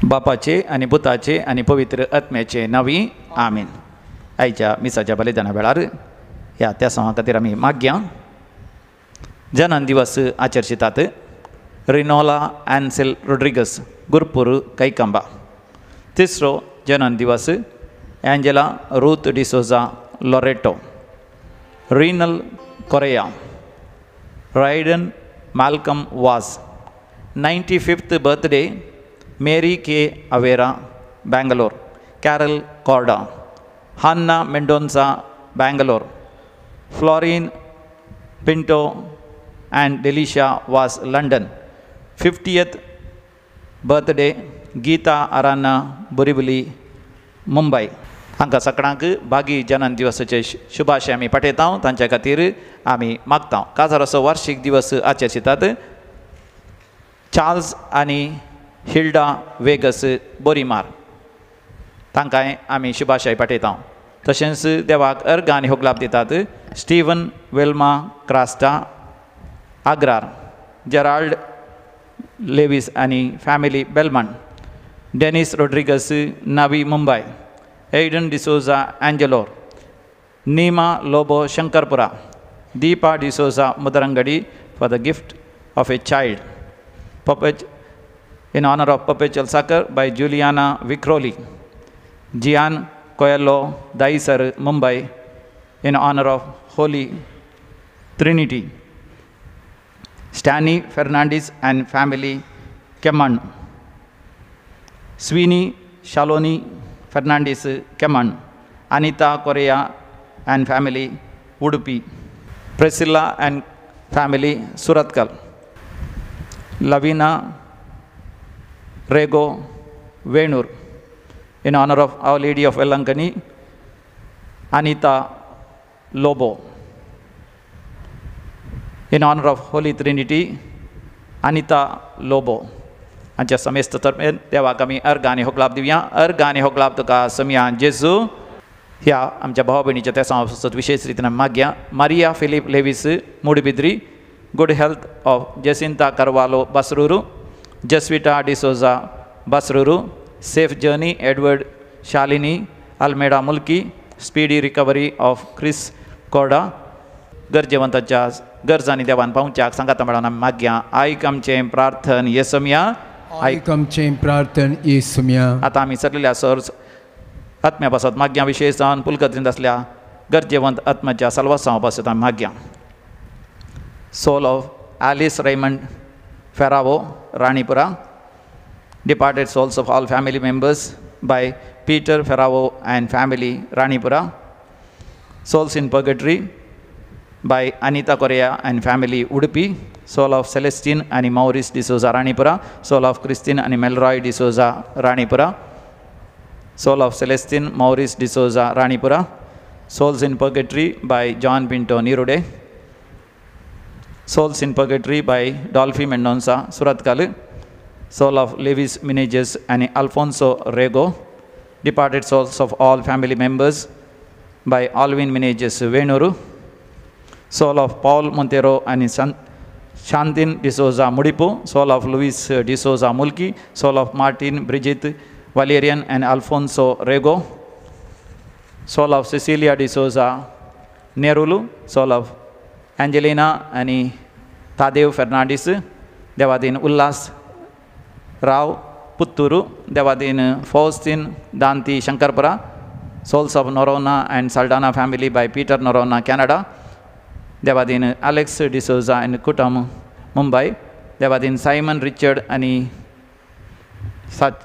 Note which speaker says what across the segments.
Speaker 1: बापाचे आनी पुताचे आनी पवित्र आत्म्याचे नांवी आमीन. आयच्या मिसाच्या बलिदाना वेळार ह्या त्या सवा खातीर आमी मागया. जनन दिवस आचर्शितात रिनोला एन्सेल रोड्रिगस गुरपूर कैकंबा. तिसरो जनन दिवस Angela Ruth D'Souza Loreto, Renal Correa, Raiden Malcolm Vaz. 95th birthday Mary K Avera Bangalore, Carol Corda, Hanna Mendonca Bangalore, Florine Pinto and Delicia Vaz London. 50th birthday Geeta Arana Borivali Mumbai. हांकां सगळ्यांक बागी जनन दिवसाचे शुभाशय आमी पाठयता, तांच्या खातीर आमी मागता. काजाराचो वार्षिक दिवस आचरितात चार्ल्स आनी हिल्डा वेगस बोरीमार, तांकांय आमी शुभाशय पाठयता. तशेंच देवाक अर्घ आनी होगलाप दितात Steven Velama Crasta Agrar, Gerald Lewis आनी family Belman, Denis Rodrigues Navi Mumbai, Aiden D'Souza Angelore, Neema Lobo Shankarpura, Deepa D'Souza Mudarangadi for the gift of a child, in honour of perpetual succour by Juliana Vikhroli, Gian Coelho Dahisar Mumbai in honour of Holy Trinity, Stany Fernandes and family Kemman, Sweeney Shaloni Fernandes Kemman, Anita Correa and family Udupi, Priscilla and family Surathkal, Lavina Rego Venur in honour of Our Lady of Velankanni, Anita Lobo in honour of Holy Trinity, Anita Lobo. हांच्या समेस्त तर्फेन देवाक आमी अर्घ आनी होगलाप दिवया. अर्घ आनी होगलाप तुका समया जेजू. ह्या आमच्या भाव भयणीच्या त्या सांसद विशेष रितीन मागया. Maria Philip Lewis Moodbidri, good health of Jacinta Carvalho Basrur, Jasvita D'Souza Basrur, safe journey Edward Shalini Almeida Mulki, speedy recovery of Chris Korda. गरजेवंताच्या गरजांनी देवान पावच्याक सांगाता मेळोन आमी मागया. आयक आमचें प्रार्थन येसमया,
Speaker 2: आयक आमचें प्रार्थन येसमया.
Speaker 1: आतां आमी सगळ्या सर आत्म्या पासत मागया, विशेष जावन पुलकत्रींत आसल्या गरजेवंत आत्म्याच्या साल्वासांव पासत आमी मागया. Soul of Alice Raymond Ferrao Ranipura, departed souls of all family members by Peter Ferrao and family Ranipura, souls in purgatory by Anita Correa and family Udupi, soul of Celestine and Maurice D'Souza Ranipura, soul of Christine and Melroy D'Souza Ranipura, soul of Celestine Maurice D'Souza Ranipura, souls in purgatory by John Pinto Nirude, souls in purgatory by Dolphy Mendonca Surathkal, soul of Lewis Menezes and Alfonso Rego, departed souls of all family members by Alvin Menezes Venuru, soul of Paul Montero and Shantin D'Souza Mudipu, soul of Luis D'Souza Mulki, soul of Martin Brigitte Valerian and Alfonso Rego, soul of Cecilia D'Souza Nerulu, soul of Angelina and Tadev Fernandes, Devadin Ullas Rao Putturu, Devadin Faustin Danti Shankarpura, souls of Noronha and Saldana family by Peter Noronha Canada, Devadin Alex D'Souza and Kutam Mumbai, Devadin Simon Richard आणि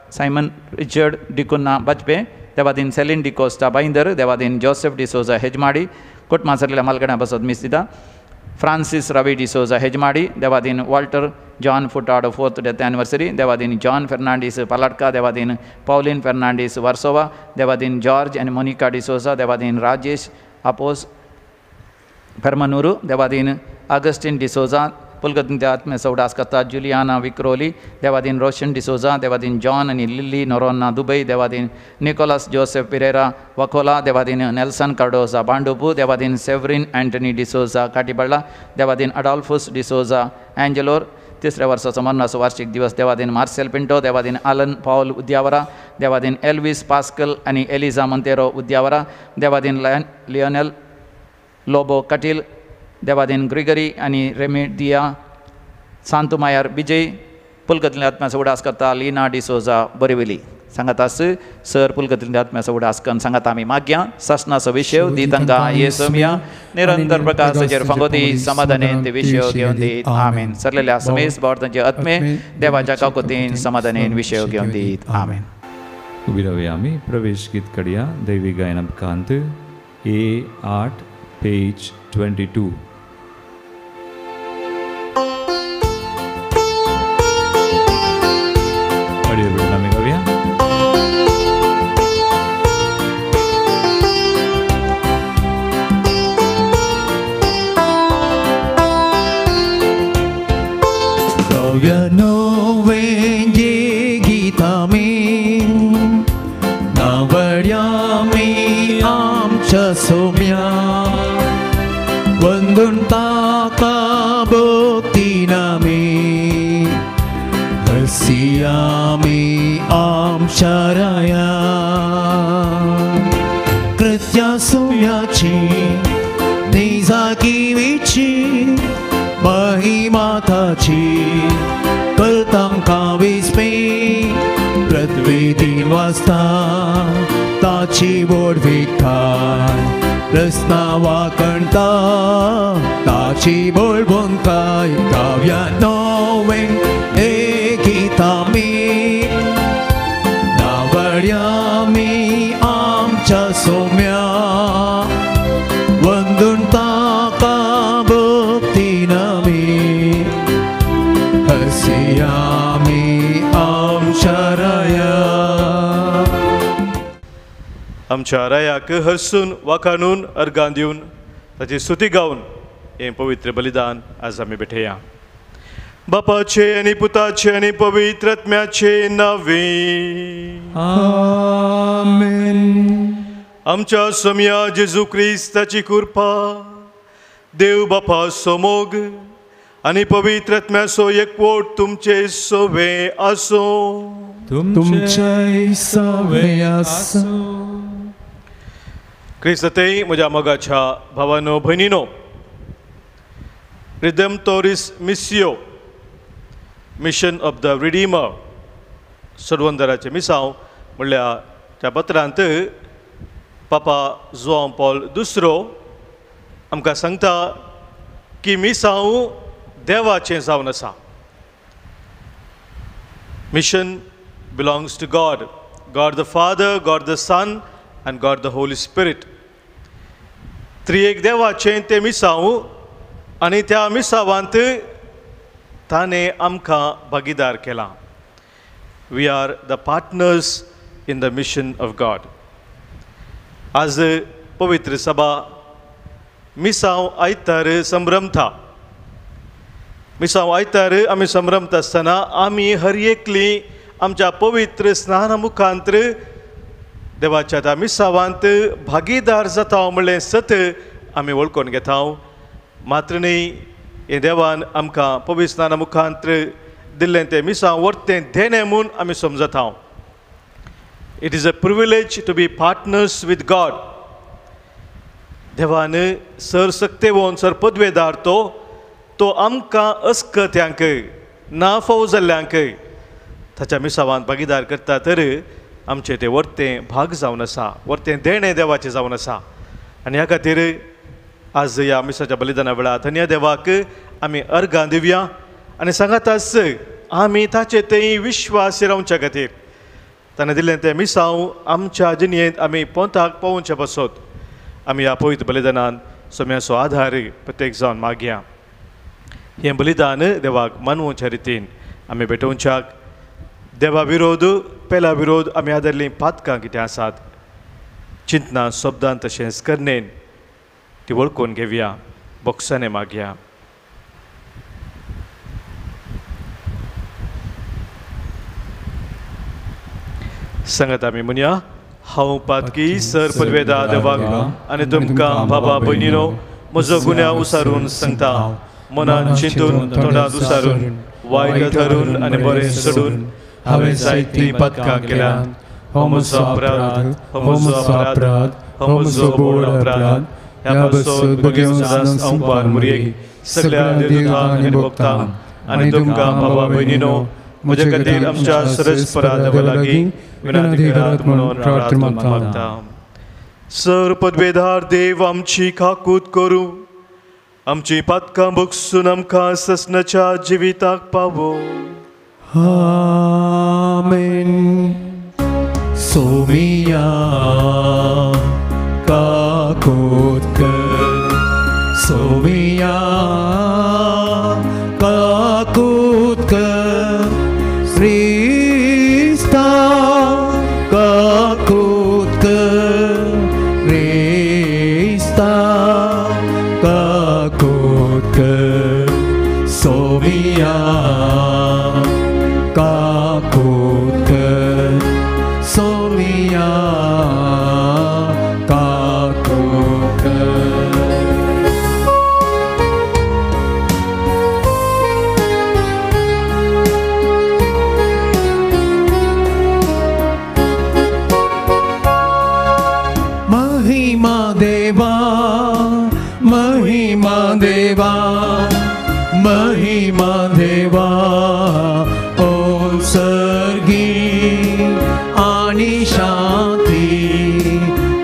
Speaker 1: Simon Richard D'Cunha Bajpe, Devadin Celine D'Costa Bhayandar, Devadin Joseph D'Souza Hejmadi, कुटुंबांतल्या मालकड्यां पासत मीस दिता. Francis Ravi D'Souza Hejmadi, Devadin Walter John Furtado 4th death anniversary, Devadin John Fernandes Paladka, Devadin Pauline Fernandes Versova, Devadin George and Monica D'Souza, Devadin Rajesh Apos Permanuru, Devadin Augustine D'Souza, पुलगतींच्या आत्म्याचो उडास करता जुलियाना विक्रोली, देवादीन रोशन डिसोजा, देवादीन John आनी Lily Noronha Dubai, देवादीन Nicholas Joseph Pereira Vakola, देवादीन Nelson Cardoza Bhandup, देवादीन Severine Anthony D'Souza Katibarla, देवादीन अडॉल्फुस डिसोजा एंजलोर, तिसऱ्या वर्साचो मरणाचो वार्षिक दिवस देवादीन मार्सेल पिंटो, देवादीन आलन पावल उद्यावरा, देवादीन एल्वीस पास्कल आनी एलिजा मंतेरो उद्यावरा, देवादीन लियोनेल लोबो कटील, देवादीन ग्रिगरी आनी रेमेडिया सांतुमायार विजय, पुलकतल्या आत्म्याचो उडास करता लिना डिसोजा बोरिवली. सांगातास सर पुलकतल्या आत्म्याचो उडास करून सांगाता आमी मागया सासनाचो विशय दी तांकां ये सोमया निरंतर प्रकाशाचेर फांगोती समाधानेन ते विशय घेवन दीत आमेन. सरलेल्या समेस भावार्थांचे आत्मे देवाच्या काकोतीन समाधानेन विशय घेवन दीत आमेन.
Speaker 3: उबी रावया आमी प्रवेश गीत कडया दैवी गायन कांत A8 page 22.
Speaker 4: आमच्या रायाक हरसून वाखाणून अर्गां दिवन ताची स्तुती गावन हें पवित्र बलिदान आज आमी भेटया. बापाचे आनी पुताचे आनी पवित्र आत्म्याचे नांवे
Speaker 2: आमेन.
Speaker 4: आमच्या सोम्या जेजू क्रिस्ताची कृपा, देव बापाचो मोग आनी पवित्र आत्म्याचो एकवट तुमचे सोवे आसूं.
Speaker 2: तुमचे सवे आसूं.
Speaker 4: क्रिस्तांतय म्हज्या मोगाच्या भावानो भयणीनो, Redemptoris Missio, mission of the Redeemer सोडवंदराचें मिसांव म्हणल्यार त्या पत्रांत पापा जुआंव पॉल दुसरो आमकां सांगता की मिसांव देवाचें जावन आसा. Mission belongs to God, God the Father, God the Son and God the Holy Spirit. त्रिएक देवाचें तें मिसांव आनी त्या मिसावांत ताणें आमकां भागीदार केलां. We are the partners in the mission of God. आज पवित्र सभा मिसांव आयतार संभ्रमता. मिसांव आयतार आमी संभ्रमता आसतना आमी हर एकली आमच्या पवित्र स्नाना मुखांतर देवाच्या त्या मिसावांत भागीदार जाता म्हणलें सत आमी वळखून घेता. मात्र न्ही, हे देवान आमकां पवित्र स्नाना मुखांतर दिल्लें तें मिसांव वर्तें देणें म्हूण आमी समजता. It is a privilege to be partners with God. देवान सर सक्तेवन सर पदवेदार तो तो आमकां अस्कत्यांक ना फाव जाल्ल्यांक ताच्या मिसावांत भागीदार करता तर आमचें तें वर्तें भाग जावन आसा, वर्तें देणें देवाचें जावन आसा. आनी ह्या खातीर आज ह्या मिसाच्या बलिदाना वेळार धन्य देवाक आमी अर्गां दिवया आनी सांगाताच आमी ताचे थंय विश्वास रावच्या खातीर ताणें दिल्लें तें मिसांव आमच्या जिणेंत आमी पोंताक पावोवचें पासत आमी ह्या पवित्र बलिदानान सोम्याचो आधार प्रत्येक जावन मागया. हें बलिदान देवाक मानवच्या रितीन आमी भेटोवच्याक देवा विरोध पेला विरोध आमी आदरलीं पातकां कितें आसात चिंतना शब्दान तशेंच करणेन ती वळखून घेवया, बोक्साने मागया. सांगात आमी म्हणया, हांव पातकी सर पदवेदा देवाक आनी तुमकां बाबा भयणीनो म्हजो गुन्यांव उसारून सांगता, मनान चिंतून तोंडांत उसारून वायट धरून आनी बरें सोडून हांवें जायतीं पदकां केल्यात. हो म्हजो अपराध, हो म्हजो अपराध, हो म्हजो बोड अपराध. ह्या पासून बेगीन संवसार मुरयेक सगळ्या निर्दुतांक आनी भक्तांक आनी तुमकां बाबा भयणीनो म्हजे खातीर आमच्या सरस्परा देवा लागीं विनंती करात म्हणून प्रार्थना मागता. सर पदवेदार देव आमची काकूत करूं, आमची पातकां बगसून आमकां ससनाच्या जिविताक पावो.
Speaker 2: आमेन. सोमिया काकूत कर, सोमिया काकूत कर, क्रिस्ता काकूत कर, क्रिस्ता काकूत कर, सोमिया काकूत कर, सोमिया काकूत कर. महिमा देवा, महिमा देवा, महिमा देवा, ओ सर्गी आणि शांती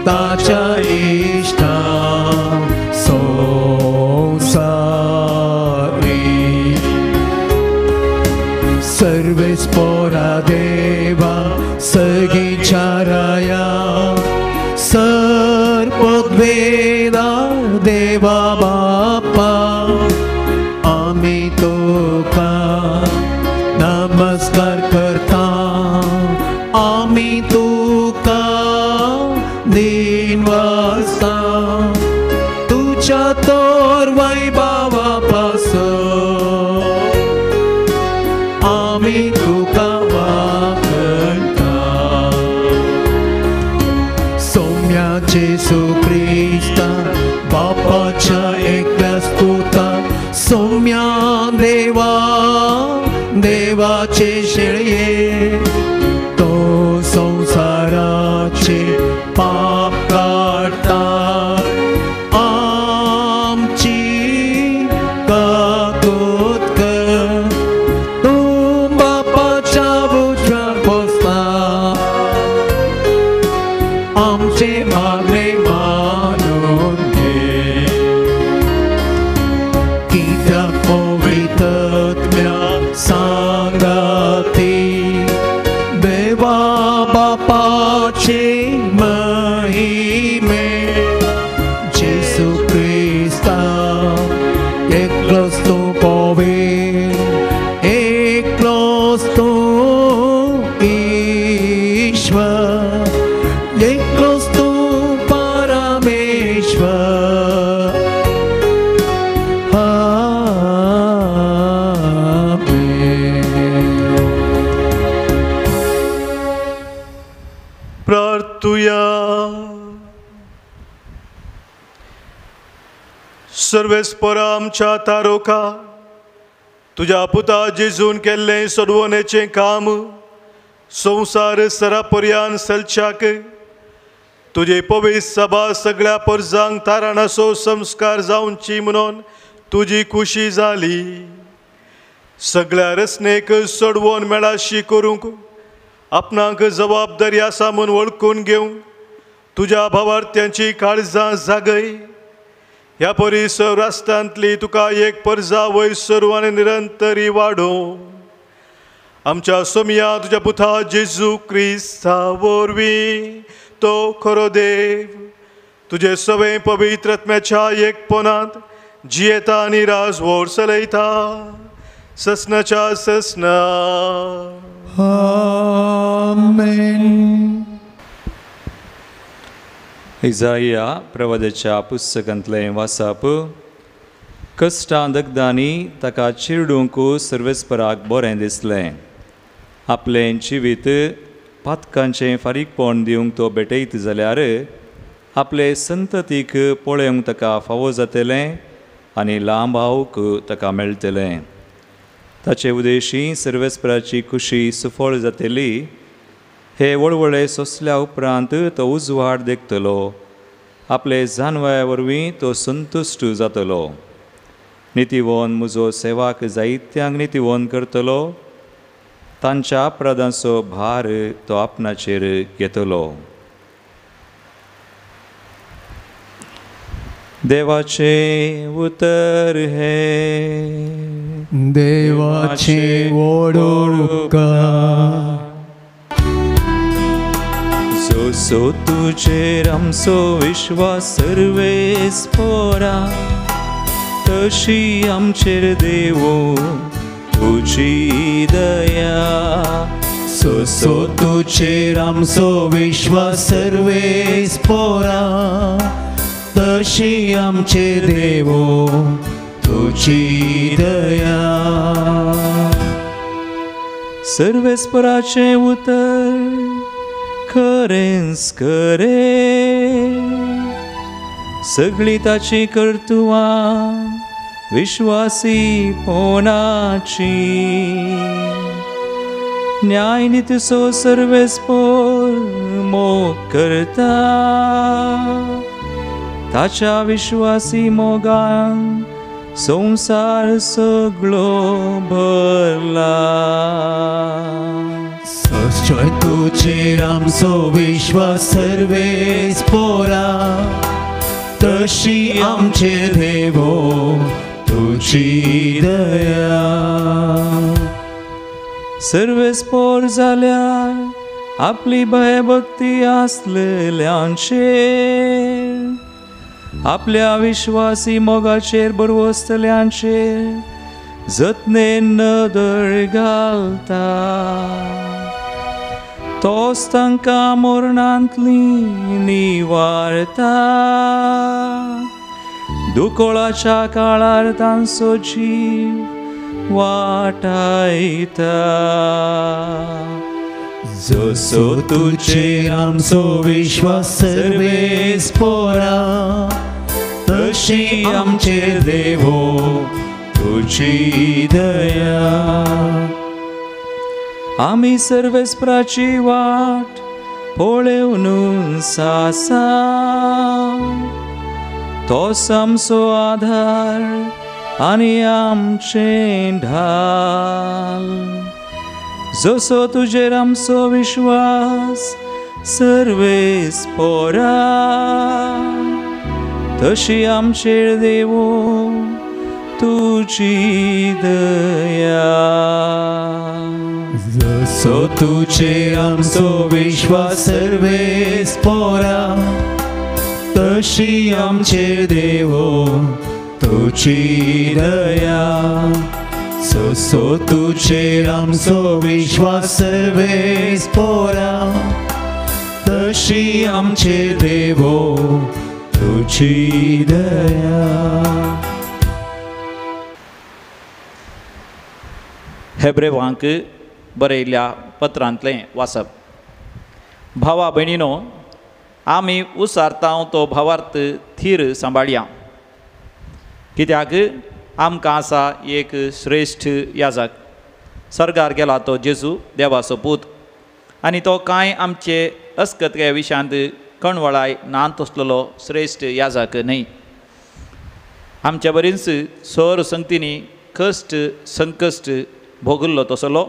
Speaker 2: ताच्या इष्टा संसारी. सर्वेस पोरा देवा सगीच्या राया, सर्ववेदा देवा बापा, आमी तुका नमस्कार करता, आमी तुका दिन वाजता, तुझ्या तोर वैभवा पासून आमी तुका वाकडता. सौम्या जेसू क्रिस्ता बापाच्या एकल्या स्तुता, सौम्या देवा देवाचे शेळये, तो संसाराचे पाप काडटा, आमची काकूत कर, तूं बापाच्या उजव्या बसता, आमचे मागणे मानून घे. कित्याक पवित्रत्म्या सांगाती देवा बापाचे महिमे, जेसू क्रिस्ता एकलोच तूं पवित्र, एकलोच तूं ईश्वर, एकलोच तूं परमेश्वर.
Speaker 4: प्रार्थुया. सर्वेस्परा आमच्या तारोका, तुज्या पुता जेजून केल्लें सोडवणेचें काम संवसार सरापर्यान सलच्याक तुजे पवित्र सभा सगळ्या परजांक ताराणाचो संस्कार जावची म्हणून तुजी खुशी जाली. सगळ्या रचनेक सोडवण मेळाशी करूंक आपणाक जबाबदारी आसा म्हूण वळखून घेवंक तुज्या भावार्थ्यांची काळजां जागय. ह्या परी सौराष्ट्रांतली तुका एक परजा वयर सरू आनी निरंतरी वाडोवं. आमच्या सोमया तुज्या पुता जेजू क्रिस्ता वरवीं तो खरो देव तुजे सगळे पवित्र आत्म्याच्या एकपणांत जियेता आनी राजवोर चलयता ससनाच्या ससना.
Speaker 2: आमेन.
Speaker 3: इजाया प्रवादाच्या पुस्तकांतलें वाचप. कश्टां दगदांनी ताका चिरडूंक सर्वेस्पराक बरें दिसलें. आपलें जिवीत पातकांचें फारीकपण दिवंक तो भेटयत जाल्यार आपले संततीक पळोवंक ताका फावो जातलें आनी लांब आवक ताका मेळटलें. ताचे उदेशी सर्वेस्पराची खुशी सुफळ जातली. हे वळवळे सोंसल्या उपरांत तो उजवाड देखतलो. आपले जानवया वरवीं तो संतुश्ट जातलो. नितीवन म्हजो सेवाक जायत्यांक नितीवन करतलो. तांच्या अपराधांचो भार तो आपणाचेर घेतलो. देवाचें उतर हें.
Speaker 2: देवाचें व्हड उपकार.
Speaker 3: जसो तुजेर आमचो विश्वास सर्वेस्पोरा तशी आमचेर देवो तुजी दया.
Speaker 2: जसो तुजेर आमचो विश्वास सर्वेस्पोरा तशी आमचेर देवो तुजी दया.
Speaker 3: सर्वेस्पराचें उतर खरेंच खरें, सगळीं ताची कर्तुवां विश्वासीपणाची. न्यायनितीचो सर्वेस्पोर मोग करता. ताच्या विश्वासी मोगान संवसार सगळो भरला.
Speaker 2: सश्चय तुजेर आमचो विश्वास सर्वेस्पोरा तशी आमचेर देवो तुजी दया.
Speaker 3: सर्वेस्पोर जाल्यार आपली भयभक्ती आसलेल्यांचेर आपल्या विश्वासी मोगाचेर बरवसतल्यांचेर जतनेन नदर घालता. तोच तांकां मरणांतली निवारता. दुकळाच्या काळार तांचो जीव वाटायता.
Speaker 2: जसो तुजेर आमचो विश्वास सर्वेस्पोरा तशी आमचेर देवो तुजी दया.
Speaker 3: आमी सर्वेस्पराची वाट पळेवन सासा. तोच आमचो आधार आनी आमचें ढाल. जसो तुजेर आमचो विश्वास सर्वेस्पोरा तशी आमचेर देवो तुजी दया.
Speaker 2: जसो तुजेर आमचो विश्वास सर्वेस्पोरा तशी आमचेर देवो तुजी दया. जसो तुजेर आमचो विश्वास सर्वेस्पोरा तशी आमचेर देवो तुजी दया.
Speaker 1: हेब्रेवांक बरयल्ल्या पत्रांतलें वाचप. भावा भयणीनो, आमी उसारता तो भावार्थ थीर सांबाळया, कित्याक आमकां आसा एक श्रेश्ठ याजक. सर्गार गेला तो जेजू देवाचो पूत, आनी तो कांय आमचे अस्कतकाये विशयांत कणवळाय ना तसलेलो श्रेश्ठ याजक न्हय. आमच्या बरीच सर संगतींनी कश्ट संकश्ट भोगल्लो तसलो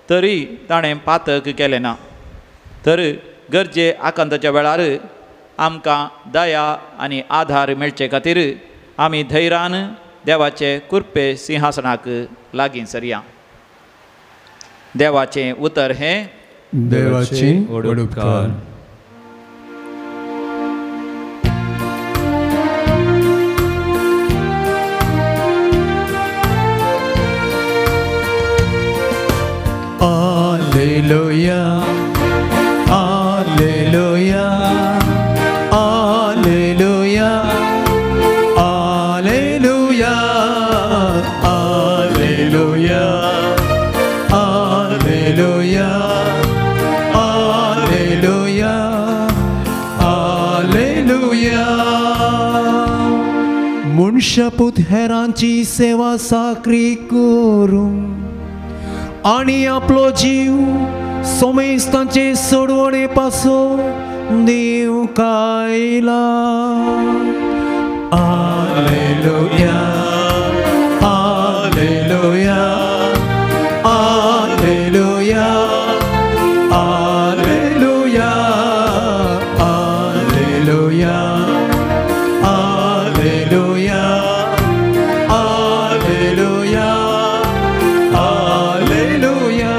Speaker 1: तरी ताणें पातक केलें ना. तर गरजे आकांताच्या वेळार आमकां दया आनी आधार मेळचे खातीर आमी धैर्यान देवाचे कृपे सिंहासनाक लागीं सरया. देवाचें उतर हें
Speaker 2: देवाचें व्हड उपकार. Alleluia, Alleluia, Alleluia, Alleluia, Alleluia, Alleluia, Alleluia, Alleluia. मनशापूत हेरांची सेवा साकरी करूं आनी आपलो जीव सोमेस्तांचे सोडवणे पासून दिवंक आयला. Alleluia, alleluia, alleluia, alleluia, alleluia, alleluia, alleluia, alleluia.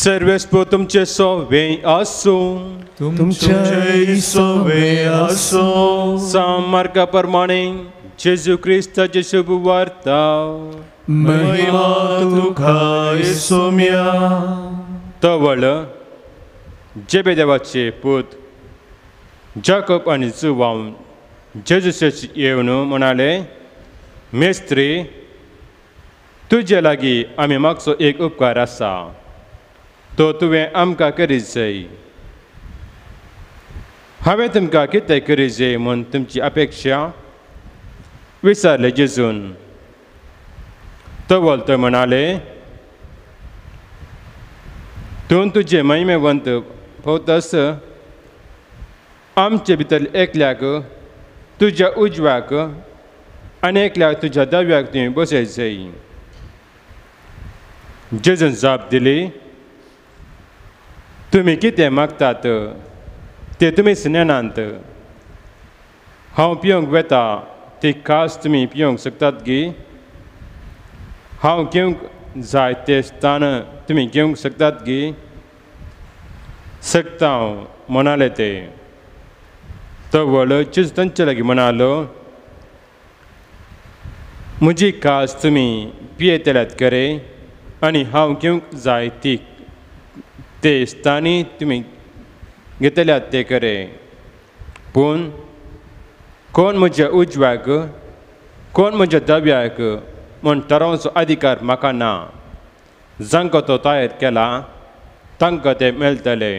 Speaker 5: सर्वेस्पो तुमचे सोवे आसूं.
Speaker 2: तुमचे सोवे आसूं.
Speaker 5: सामार्का प्रमाणे जेजू क्रिस्ताची शुभ वार्ता.
Speaker 2: महिमा तुका येसुम्या.
Speaker 5: तवळ जेबेदेवाचे पूत जाकोब आनी जुवांव जेजूचे येवन म्हणाले, मेस्त्री, तुजे लागीं आमी मागचो एक उपकार आसा, तो तुवें आमकां करीत जाय. हांवें तुमकां कितें करीत जाय म्हूण तुमची अपेक्षा? विचारलें जेजून. तवळ तो म्हणाले, तूं तुजे महिमेवंत भोवतस आमचे भितर एकल्याक तुज्या उजव्याक आनी एकल्याक तुज्या दाव्याक तुवें बसयत जाय. जेजून जाप दिली, तुमी कितें मागतात ते तुमीच नेणांत. हांव पिवंक वेता ती खास तुमी पिवंक शकतात गी? हांव घेवंक जाय तें स्थान तुमी घेवंक शकतात गी? शकता हांव, म्हणाले ते. तवळ जेजू तांचे लागीं म्हणालो, म्हजी खास तुमी पियेतल्यात खरें, आनी हांव घेवंक जाय ती ते स्थानी तुमी घेतल्यात ते खरें. पूण कोण म्हज्या उजव्याक कोण म्हज्या दाव्याक म्हूण थारावचो अधिकार म्हाका ना. जांकां तो तयार केला तांकां ते मेळटले.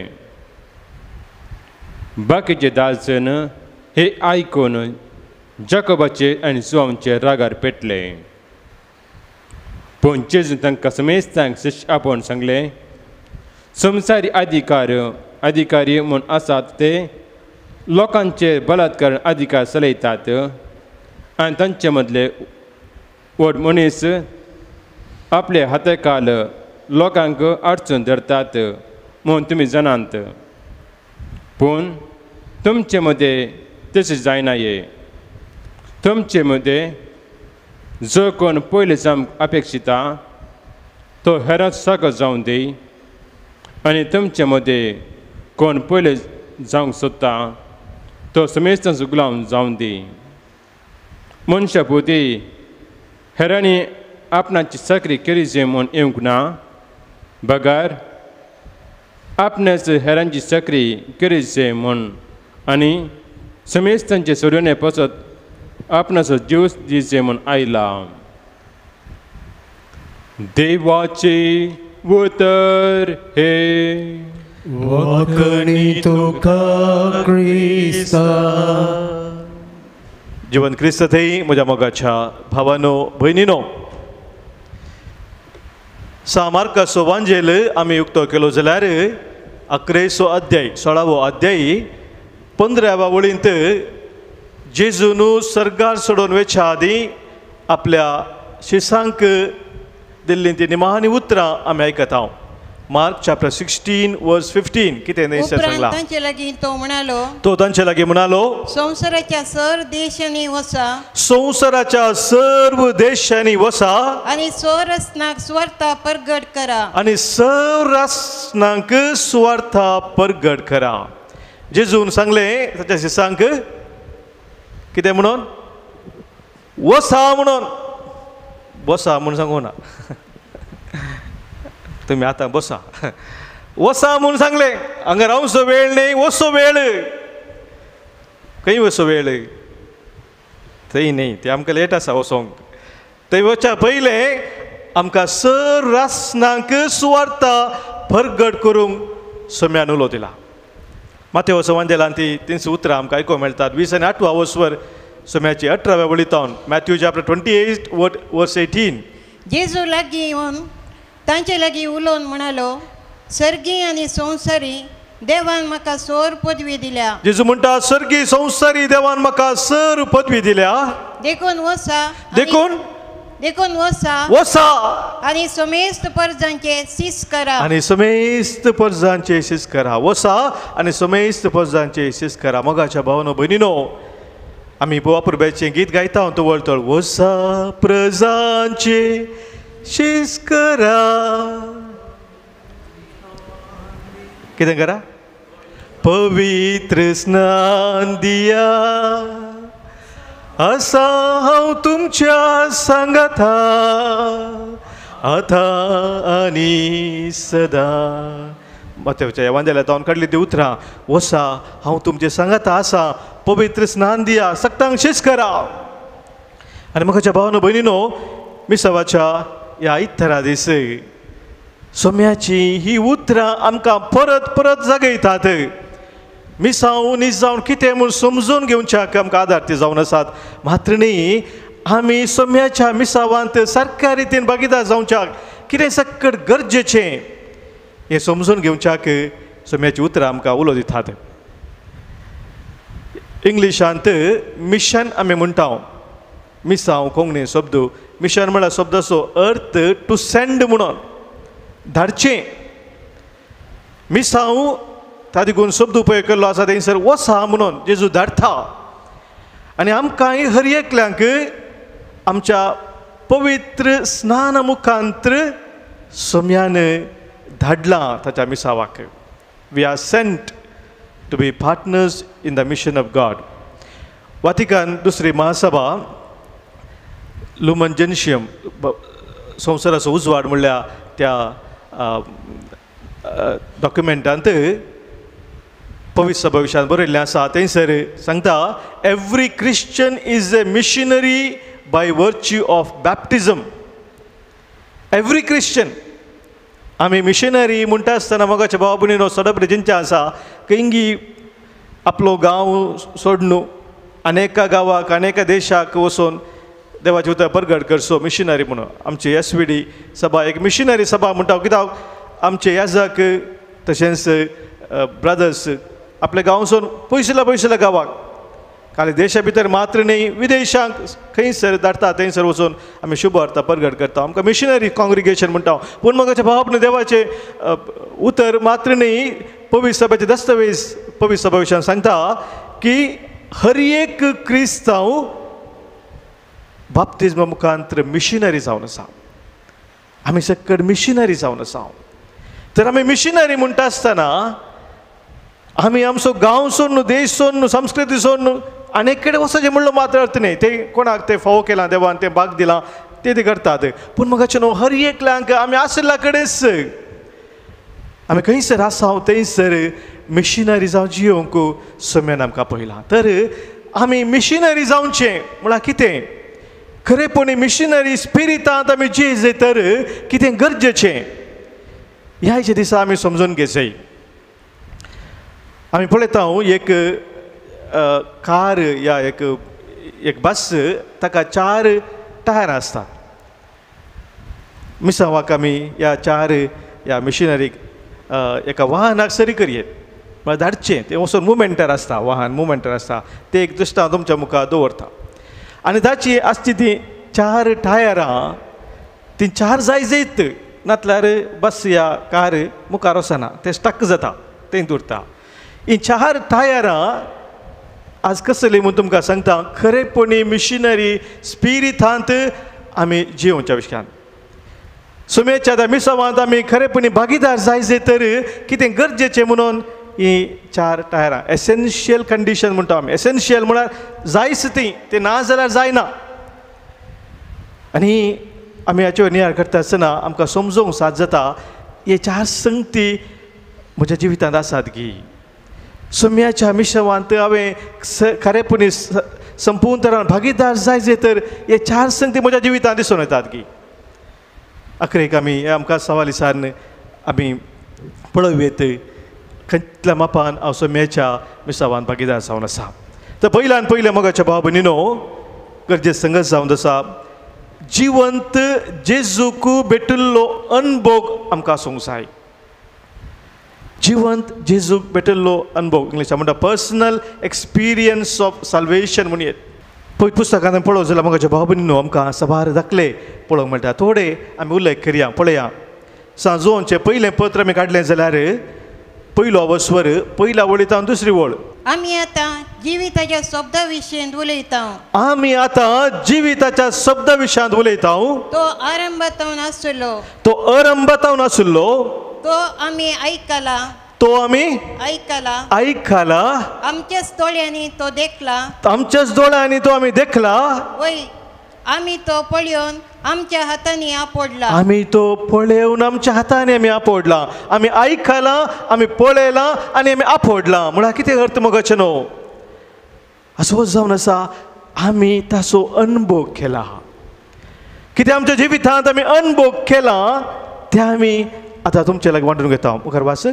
Speaker 5: बाकीचे 10 जण हे आयकून जाकोबाचे आनी जुवांचे रागार पेटले. पूण जेजून तांकां समेस्तांक शिश्य आपोवन सांगलें, संवसारी अधिकारी म्हूण आसात ते लोकांचेर बलात्कार अधिकार चलयतात आनी तांचे मदले व्हड मनीस आपले हातेखाल लोकांक अडचण धरतात म्हूण तुमी जाणात. पूण तुमचे मदें तशें जायना. ये तुमचे मदें जो कोण पयले जावंक अपेक्षिता तो हेरांत साकर जावन दी, आनी तुमचे मदें कोण पयले जावंक सोदता तो समेस्तांचो गुलाम जावन दी. मनशा भोवती हेरांनी आपणाची चाकरी केली जाय म्हूण येवंक ना, बगर आपणाच हेरांची चाकरी केली जाय म्हूण आनी समेस्तांचे सोडवणे पासत आपणाचो जीव दिवचे म्हूण आयला. देवाचे उतर हे.
Speaker 2: वाकणी तुका क्रिस्ता.
Speaker 4: जीवन क्रिस्त थंय म्हज्या मोगाच्या भावानो भयणीनो, सा मार्काचो वांजेल आमी उक्तो केलो जाल्यार 11 अध्याय 16वो अध्याय 15व्या वळींत जेजून सर्गार सोडून वेच्या आदीं आपल्या शिसांक दिल्लीं ती निमाणी उतरां आमी आयकता. हांव मार्क चॅप्टर 16 वर्स 15 कितें न्हय सांगलां.
Speaker 6: तांचे लागीं तो म्हणालो,
Speaker 4: तो तांचे लागीं म्हणालो,
Speaker 6: संवसाराच्या सर्व देशांनी वसा,
Speaker 4: संवसाराच्या सर्व देशांनी वसा
Speaker 6: आनी स्वरसनाक सुवार्ता परगट करा,
Speaker 4: आनी स्वरसनाक सुवार्ता परगट करा. जेजून सांगलें ताच्या शिसांक कितें म्हणून? वसा म्हणून. बसा म्हूण सांगू ना तुमी, आतां बसा वसा म्हूण सांगलें. हांगा रावचो वेळ न्हय, वचो वेळ. खंय वचो वेळ? थंय न्हय, ते आमकां लेट आसा वचोंक. थंय वचच्या पयलें आमकां सर रासनांक सुवार्ता परगट करूंक सम्यान उलो दिला. मातेवसो वांजेलान ती 3 उतरां आमकां आयकूंक मेळटात. 20 आनी 8 वसवर सोम्याची 18व्या वळींत, मॅथ्यू चॅप्टर 28 वर्स 18.
Speaker 6: जेजू लागीं येवन तांचे लागीं उलोवन म्हणालो, सर्गी आनी संवसारी देवान म्हाका सर पदवी दिल्या.
Speaker 4: जेजू म्हणटा, सर्गी संवसारी देवान म्हाका सर पदवी दिल्या,
Speaker 6: देखून वसा,
Speaker 4: देखून
Speaker 6: देखून वसा
Speaker 4: वसा
Speaker 6: आनी समेस्त परजांचे शिस करा,
Speaker 4: आनी समेस्त परजांचे शिस करा. वसा आनी समेस्त परजांचे शिस करा. मोगाच्या भावनो भयणीनो, आमी वापुरब्याचें गीत गायता तवळ तळ, वसा प्रजांचे शिस करा. कितें करा? पवित्र स्नान दिया, आसा हांव तुमच्या सांगाता आतां आनी सदां. माथ्याच्या वांद्याला तावन काडली ती उतरां, वसा हांव तुमचे सांगाता आसा, पवित्र स्नान दिया, सक्तांक शिस करा. आनी म्हाका भावनो भयणीनो, मिसावाच्या ह्या इत्तरा दीस सोम्याची ही उतरां आमकां परत परत जागयतात. मिसांव नीज जावन कितें म्हूण समजून घेवच्याक आमकां आदार ती जावन आसात. मात्र न्ही, आमी सोम्याच्या मिसावांत सारक्या रितीन भागीदार जावच्याक कितें सक्कट गरजेचें हें समजून घेवच्याक सोम्याची उतरां आमकां उलो दितात. इंग्लिशांत मिशन आमी म्हणटा, मिसांव कोंकणी शब्द, मिशन म्हळ्यार शब्दाचो अर्थ टू सेंड म्हणून, धाडचें. मिसांव ता देखून शब्द उपयोग केल्लो आसा थंयसर वसा म्हणून, जेजू धाडटा. आनी आमकां हर एकल्यांक आमच्या पवित्र स्नान मुखांत्र सोम्यान धाडलां ताच्या मिसावाक. We are sent to be partners in the mission of God. Vatican दुसरी महासभा लुमन जेन्शियम, संवसाराचो उजवाड म्हणल्यार त्या डॉक्युमेंटांत पवित्र सभा विशयान बरयल्लें आसा. थंयसर सांगता, every Christian is a missionary by virtue of baptism. Every Christian, आमी मिशनरी म्हणटा आसतना मोगाच्या भावा भयणीनो सडप जिंचे आसा खंयगी आपलो गांव सोडून अनेका गांवाक अनेका देशाक वचून देवाचें उतर परगट करचो मिशनरी म्हणून. आमची एस व्ही डी सभा एक मिशनरी सभा म्हणटा, कित्याक आमचे याजक तशेंच ब्रदर्स आपल्या गांवसून पयसुल्या पयसुल्या गांवाक, खाली देशा भितर मात्र न्ही विदेशांक खंयसर धाडटा थंयसर वचून आमी शुभ वार्ता परगट करता. आमकां मिशनरी कॉंग्रिगेशन म्हणटा. पूण मगाचे भाव देवाचें उतर मात्र न्ही, पवित्र सभेचे दस्तावेज पवित्र सभा विशयान सांगता की हर एक क्रिस्तांव बाप्तिज्मा मुखांतर मिशनरी जावन आसा. आमी सक्कड मिशनरी जावन आसा. तर आमी मिशनरी म्हणटा आसतना आमी आमचो गांव सोडून, देश सोडून, संस्कृती सोडून अनेक कडेन वचचें म्हणलो मात्र अर्थ न्ही. ते कोणाक ते फावो केलां देवान, तें भाग दिलां, ते ते करतात. पूण म्हाका न्हू हर एकल्यांक आमी आशिल्ल्या कडेच आमी खंयसर आसा थंयसर मिशनरी जावन जियोवंक सम्यान आमकां पळयलां. तर आमी मिशनरी जावचें म्हळ्यार कितें? खरेपणी मिशनरी स्पिरितांत आमी जियेत तर कितें गरजेचें ह्या दिसा आमी समजून घेवचें. आमी पळयता एक कार या एक एक बस ताका 4 टायरां आसतात. मिसावाक आमी ह्या 4 ह्या मिशनरीक एका वाहनाक सरी करयेत म्हळ्यार धाडचें, तें वचून मुवमेंटार आसता, वाहन मुवमेंटार आसता, तें एक दृश्टांत तुमच्या मुखार दवरता. आनी ताची आसची ती 4 टायरां, ती 4 जाय जैत, नातल्यार बस या कार मुखार वचना, तें स्टक जाता, तें उरता. ही 4 टायरां आज कसली म्हूण तुमकां सांगता, खरेपणी मिशनरी स्पिरितांत आमी जियोवच्या विशयान सुमेच्या त्या मिसावांत आमी खरेपणी भागीदार जाय तर कितें गरजेचें म्हणून ही 4 टायरां एसेन्शियल कंडिशन म्हणटा आमी. एसेन्शियल म्हळ्यार जायच ती, तें ना जाल्यार जायना. आनी आमी हाचेर नियाळ करता आसतना आमकां समजूंक साथ जाता हे 4 संगती म्हज्या जिवितांत आसात की सुम्याच्या मिशवांत हांवें खरेपणी संपूर्ण तरान भागीदार जाय तर हे 4 संगती म्हज्या जिवितांत दिसून येतात की. अखरेक आमी आमकां सवाल विचारून आमी पळोवयेत खंयतल्या मापान हांव सोम्याच्या मिसावान भागीदार जावन आसा. तर पयल्यान पयलें मोगाच्या भाव भयणीनो गरजे संगत जावन आसा जिवंत जेजूक भेटिल्लो अनभोग आमकां आसूंक जाय. जिवंत जेजूक भेटिल्लो अनभोग, इंग्लिशान म्हणटा पर्सनल एक्सपिरियन्स ऑफ साल्वेशन म्हणून. पळय पुस्तकांत पळोवं जाल्यार मोगाच्या भाव भयणीनो आमकां साबार दाखले पळोवंक मेळटा. थोडे आमी उल्लेख करया. पळया सांजोवचें पयलें पत्र आमी काडलें जाल्यार पयलो अवस्वर पयल्या वळींत दुसरी वळ.
Speaker 6: आमी आतां जिविताच्या शब्दा विशयांत उलयता.
Speaker 4: आमी आतां जिविताच्या शब्दा विशयांत उलयता.
Speaker 6: तो आरंभातावन आसलो.
Speaker 4: तो आरंभातावन आसलो.
Speaker 6: तो आमी आयकला.
Speaker 4: तो आमी
Speaker 6: आयकला.
Speaker 4: आयकला.
Speaker 6: आमच्याच दोळ्यांनी तो देखला.
Speaker 4: आमच्याच दोळ्यांनी तो आमी देखला.
Speaker 6: वय आमी तो पळोवन आमच्या हातांनी आपडला.
Speaker 4: आमी तो पळोवन आमच्या हातांनी आमी आपडला. आमी आयकला, आमी पळयला आनी आमी आपडला. म्हळ्यार कितें अर्थ मोगाचें न्हू असो जावन आसा आमी ताचो अणभव केला. कितें आमच्या जिवितांत आमी अणभव केला तें आमी आतां तुमचे लागीं वांटून घेता. मुखार वाच.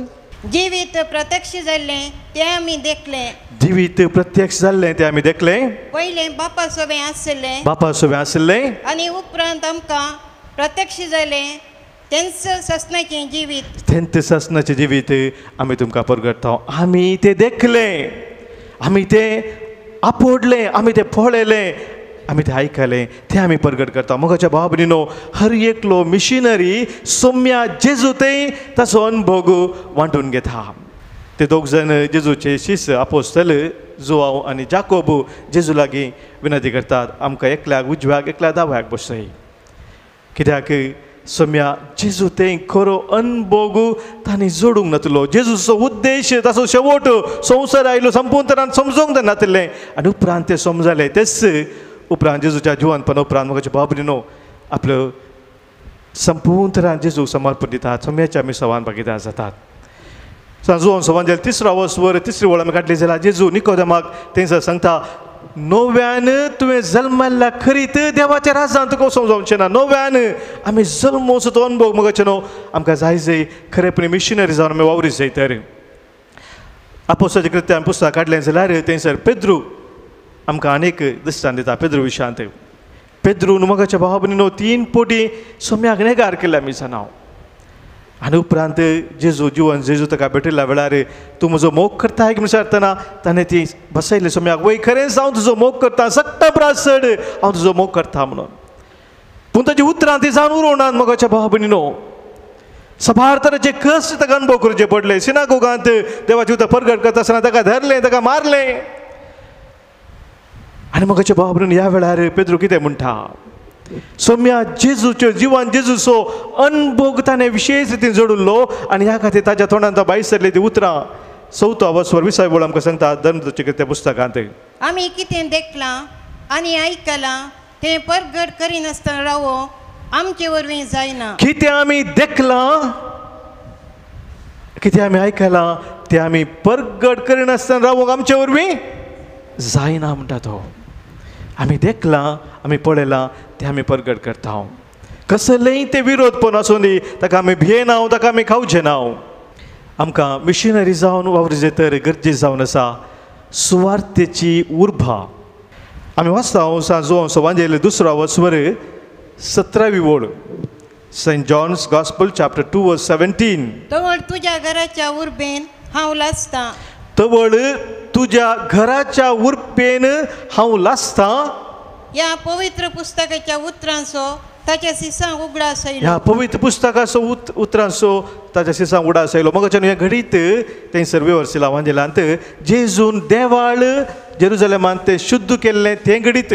Speaker 6: जिवीत प्रत्यक्ष जाल्लें तें आमी देखलें.
Speaker 4: जिवीत प्रत्यक्ष जाल्लें तें आमी देखलें.
Speaker 6: पयलें बापा सोबें आसलें.
Speaker 4: बापा सोबें आसलें
Speaker 6: आनी उपरांत आमकां प्रत्यक्ष जालें तेंच सासणाचें जिवीत.
Speaker 4: तेंच सासणाचें जिवीत आमी तुमकां परगटता. आमी तें देखलें, आमी तें आपडलें, आमी तें पळयलें, आमी तें आयकलें, तें आमी परगट करता. मोगाच्या भाव भयणीनो हर एकलो मिशनरी सोम्या जेजू थंय ताचो अणभोग वांटून घेता. ते दोग जाण जेजूचे शिस आपोस्तल जुवांव आनी जाकोब जेजू लागीं विनंती करतात आमकां एकल्याक उजव्याक एकल्या दाव्याक बसय. कित्याक सोम्या जेजू थंय खरो अणभोग तांणी जोडूंक नातलो. जेजूचो उद्देश ताचो शेवट संवसार आयलो संपूर्ण तरान समजूंक नातलें आनी उपरांत ते समजले. तेच उपरांत जेजूच्या जिवनपणा उपरांत मोगाच्या भाव भयणीनो आपलो संपूर्ण तरान जेजूक समर्पण दितात. सोम्याच्या आमी सवान भागीदार जातात. सांजोवन सवान जाल्यार तिसरो अवस्वर तिसरी वळ आमी काडली जाल्यार जेजू निकोदेमाक थंयसर सांगता नव्यान तुवें जल्मल्ल्या खरीत देवाच्या राजान तुका समजावचें ना. नव्यान आमी जल्मोचो तो अणभव मोगाचें न्हू आमकां जाय जाय खरेपणी मिशनरी जावन आमी वावरी जाय. तर आपोस्ताचे कृत्य आमी पुस्तक काडलें जाल्यार थंयसर पेद्रू आमकां आनीक दृश्टांत दिता. पेद्रू विशयांत पेद्रून मोगाच्या भाव भयणीनो 3 पटी सोम्याक नेगार केल्ले आमी जाणा. आनी उपरांत जेजू जिवन जेजू ताका भेटिल्ल्या वेळार तूं म्हजो मोग करता म्हूण विचारतना ताणें ती बसयली सोम्याक वय खरेंच हांव तुजो मोग करता, सट्टा प्रास चड हांव तुजो मोग करता म्हणून. पूण ताजी उतरां ती जावन उरोवनात मोगाच्या भाव भयणीनो. सबार तरेचे कश्ट ताका अणभव करचे पडले. सिनागोगांत देवाची उतरां परगट करता आसतना ताका धरलें, ताका मारलें. आनी मोगाच्या भाव भयणीनो ह्या वेळार पेद्रू कितें म्हणटा सोम्या जेजूच्यो जिवन जेजूचो अणभोग ताणें विशेश रितीन जोडिल्लो आनी ह्या खातीर ताच्या तोंडांत भायर सरली ती उतरां. चवथो अवस्वर विसावी वळ आमकां सांगता धर्मदूताच्या त्या पुस्तकांत
Speaker 6: आमी कितें देखलां आनी आयकलां तें परगट करिनासतना रावो आमचे वरवीं जायना.
Speaker 4: कितें आमी देखलां कितें आमी आयकलां तें आमी परगट करिनासतना रावोंक आमचे वरवीं जायना म्हणटा तो. आमी देखलां आमी पळयलां तें आमी परगट करता. कसलेय ते विरोध पण आसूं दी ताका आमी भियेना, ताका आमी खावचे ना. आमकां मिशनरी जावन वावरी तर गरजे जावन आसा सुवार्थेची उर्बा. आमी वाचता सांजो सवांजेले दुसरो वस्वर 17वी वळ Saint John's gospel chapter 2 verse 17.
Speaker 6: तवळ तुज्या घराच्या उर्बेन हांव लासतां.
Speaker 4: तवळ तुज्या घराच्या उर्बेन हांव लासतां.
Speaker 6: ह्या पवित्र पुस्तकाच्या उतरांचो ताच्या सिसांक उगडास आयलो.
Speaker 4: ह्या पवित्र पुस्तकाचो उतरांचो ताच्या सिसांक उगडास आयलो. मोगाच्यान हें घडीत थंयसर वेवर्सिला वांजेलांत जेजून देवाळ जेरुजलेमांत तें शुद्ध केल्लें तें घडीत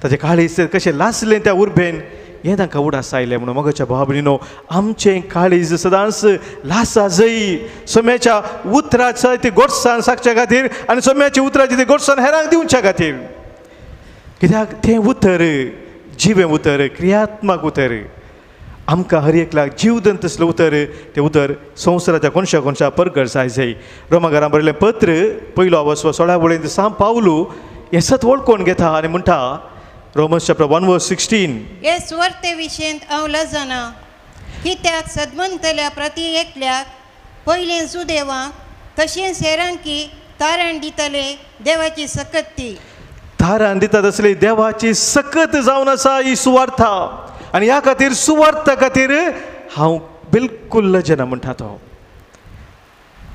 Speaker 4: ताचें काळीज कशें लासलें त्या उर्बेन हें तांकां उडास आयलें. म्हणून मोगाच्या भाव भयणीनो आमचें काळीज सदांच लासा जय सोम्याच्या उतराच्या ती गोडसाण सागच्या खातीर आनी सोम्याच्या उतराची ती गोडसाण हेरांक दिवच्या खातीर. कित्याक तें उतर जिवें उतर, क्रियात्मक उतर आमकां हर एकल्याक जीवदन तसलें उतर तें उतर संवसाराच्या कोनशा कोनशा परगट जाय जाय. रोमाघरां बरयलें पत्र पयलो अवस्व 16 वळींत सांव पावलू हें सत वळखून घेता आनी म्हणटा रोमन्स चॅप्टर 1 वर्स 16
Speaker 6: हे सुवार्ते विशयंत हांव लजना कित्याक सदमंतल्या प्रती एकल्याक पयलें जुदेवांक तशेंच हेरांकी तारण दितले देवाची सकत ती
Speaker 4: तारण दिता तसली देवाची सकत जावन आसा ही सुवार्था आनी ह्या खातीर सुवार्था खातीर हांव बिलकुल लजना म्हणटा तो.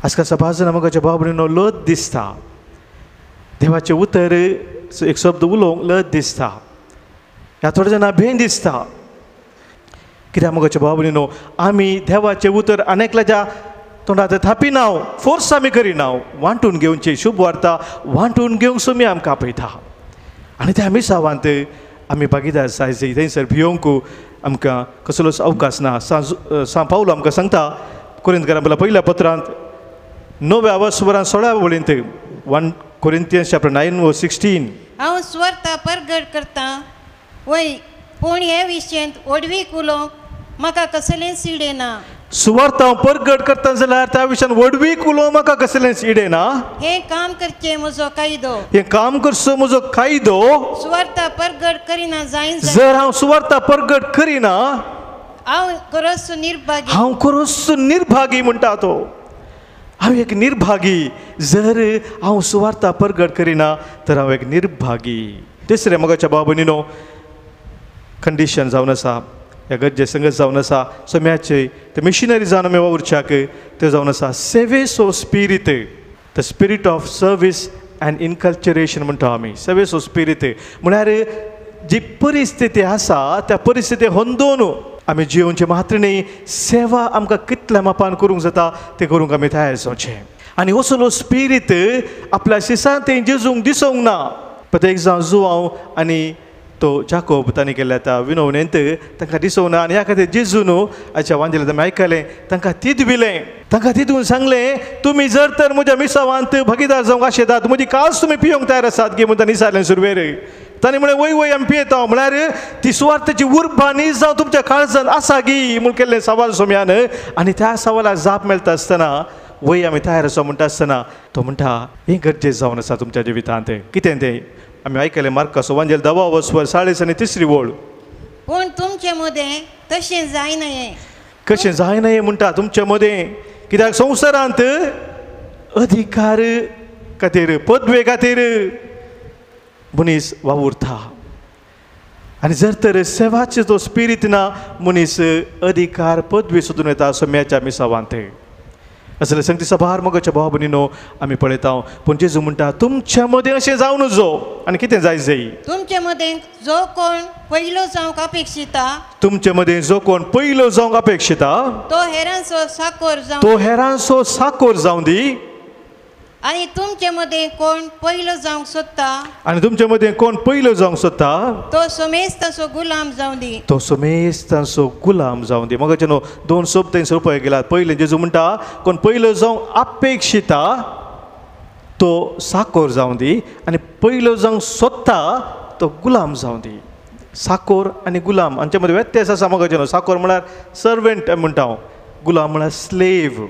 Speaker 4: आजकाल सभाजना म्हज्या भाव भयणीनो लज दिसता, देवाचें उतर एक शब्द उलोवंक लज दिसता, ह्या थोडे जाणां भें दिसता. कित्याक म्हज्या भाव भयणीनो आमी देवाचें उतर आनी एकल्याच्या तोंडात थापिना, फोर्स आमी करिना, वांटून घेवची शुभ वार्ता वांटून घेवंक सुमी आमकां आपयता. आनी त्या मिसावांत आमी भागीदार जाय थंयसर भियोंक आमकां कसलोच अवकाश ना. सां पावलो आमकां सांगता कोरिंतकारां आपल्या पयल्या पत्रांत 9व्या वरान 16व्या वळींत 1 Corinthians chapter 9 verse 16.
Speaker 6: हांव स्वता परगट करता वय पूण हे विशयंत ओडवीक उलोवंक म्हाका कसलेंच इडें ना.
Speaker 4: सुवार्थ हांव परगट करता जाल्यार त्या विशयान व्हडवीक उलोवंक म्हाका कसलेंच इडें ना.
Speaker 6: हें काम करचें म्हजो कायदो,
Speaker 4: हें काम करचो म्हजो कायदो.
Speaker 6: सुवार्थ परगट करिना जायना,
Speaker 4: जर हांव सुवार्थ परगट करिना
Speaker 6: हांव खरोच निर्भागी,
Speaker 4: हांव खरोच निर्भागी म्हणटा तो. हांव एक निर्भागी, जर हांव सुवार्थ परगट करिना तर हांव एक निर्भागी. तिसरें मोगाच्या भाव भयणीनो कंडिशन जावन आसा, ह्या गरजे संगत जावन आसा सोम्याचे ते मिशनरी जावन आमी वावुरच्याक ते जावन आसा सेवेसो spirit, the spirit of service and inculturation म्हणटा आमी. सेवेसो स्पिरीत म्हळ्यार जी परिस्थिती आसा त्या परिस्थिती होंदोवन आमी जियोवचें मात्र न्ही, सेवा आमकां कितल्या मापान करूंक जाता तें करूंक आमी तयार जावचें. आनी असलो स्पिरीत आपल्या शिसांत तें जेजूंक दिसूंक ना. प्रत्येक जावं जुवांव आनी तो जाकोब तांणी केल्ल्या त्या विनवणेंत तांकां दिसोवना आनी ह्या खातीर जेजून हाच्या वांजेल आमी आयकलें तांकां तिदविलें, तांकां तिदून सांगलें तुमी जर तर म्हज्या मिसावांत भागीदार जावंक आशेतात, म्हजी कास तुमी पिवंक तयार आसात गे म्हूण तांणी विचारलें सुरवेर. तांणी म्हळें वय वय आमी पियेता. म्हळ्यार ती सुवार्थाची उर्बा न्ही जावं तुमच्या काळजांत आसा गी म्हूण केल्लें सवाल सोम्यान. आनी त्या सवालाक जाप मेळटा आसतना वय आमी तयार आसा म्हणटा आसतना तो म्हणटा हें गरजें जावन आसा तुमच्या जिवितांत. कितें तें आमी आयकलें मार्कासो वांजेल 10 वस्वर 40 आनी 3 वळ.
Speaker 6: पूण तुमचे मदें तशें जायना हें,
Speaker 4: कशें जायना हें म्हणटा तुमचे मदें. कित्याक संवसारांत अधिकार खातीर पदवे खातीर मनीस वावुरता आनी जर तर सेवाचो तो स्पिरीत ना मनीस अधिकार पदवी सोदून येता सोम्याच्या मिसावांत. असले संगती सभार मोगाच्या भाव भयणीनो आमी पळयता. पूण जेजू म्हणटा तुमच्या मदें अशें जावं नजो. आनी कितें जाय जाय
Speaker 6: तुमचे मदें जो कोण पयलो जावंक अपेक्षिता,
Speaker 4: तुमचे मदें जो कोण पयलो जावंक अपेक्षिता
Speaker 6: तो हेरांचो साकोर जावं,
Speaker 4: तो हेरांचो साकोर जावं दी.
Speaker 6: आनी तुमचे मदें कोण पयलो जावंक सोदता,
Speaker 4: आनी तुमचे मदें कोण पयलो जावंक सोदता
Speaker 6: तो समेस्तांचो गुलाम जावं दी,
Speaker 4: तो समेस्तांचो गुलाम जावं दी. मोगाचे न्हू दोन शब्द थंयसर उपयोग केल्यात. पयलें जेजू म्हणटा कोण पयलो जावंक अपेक्षिता तो साकोर जावं दी आनी पयलो जावंक सोदता तो गुलाम जावं दी. साकोर आनी गुलाम हांचे मदीं व्यत्यास आसा मोगाचे न्हू. साकोर म्हळ्यार सर्वंट म्हणटा हांव, गुलाम म्हळ्यार स्लेव.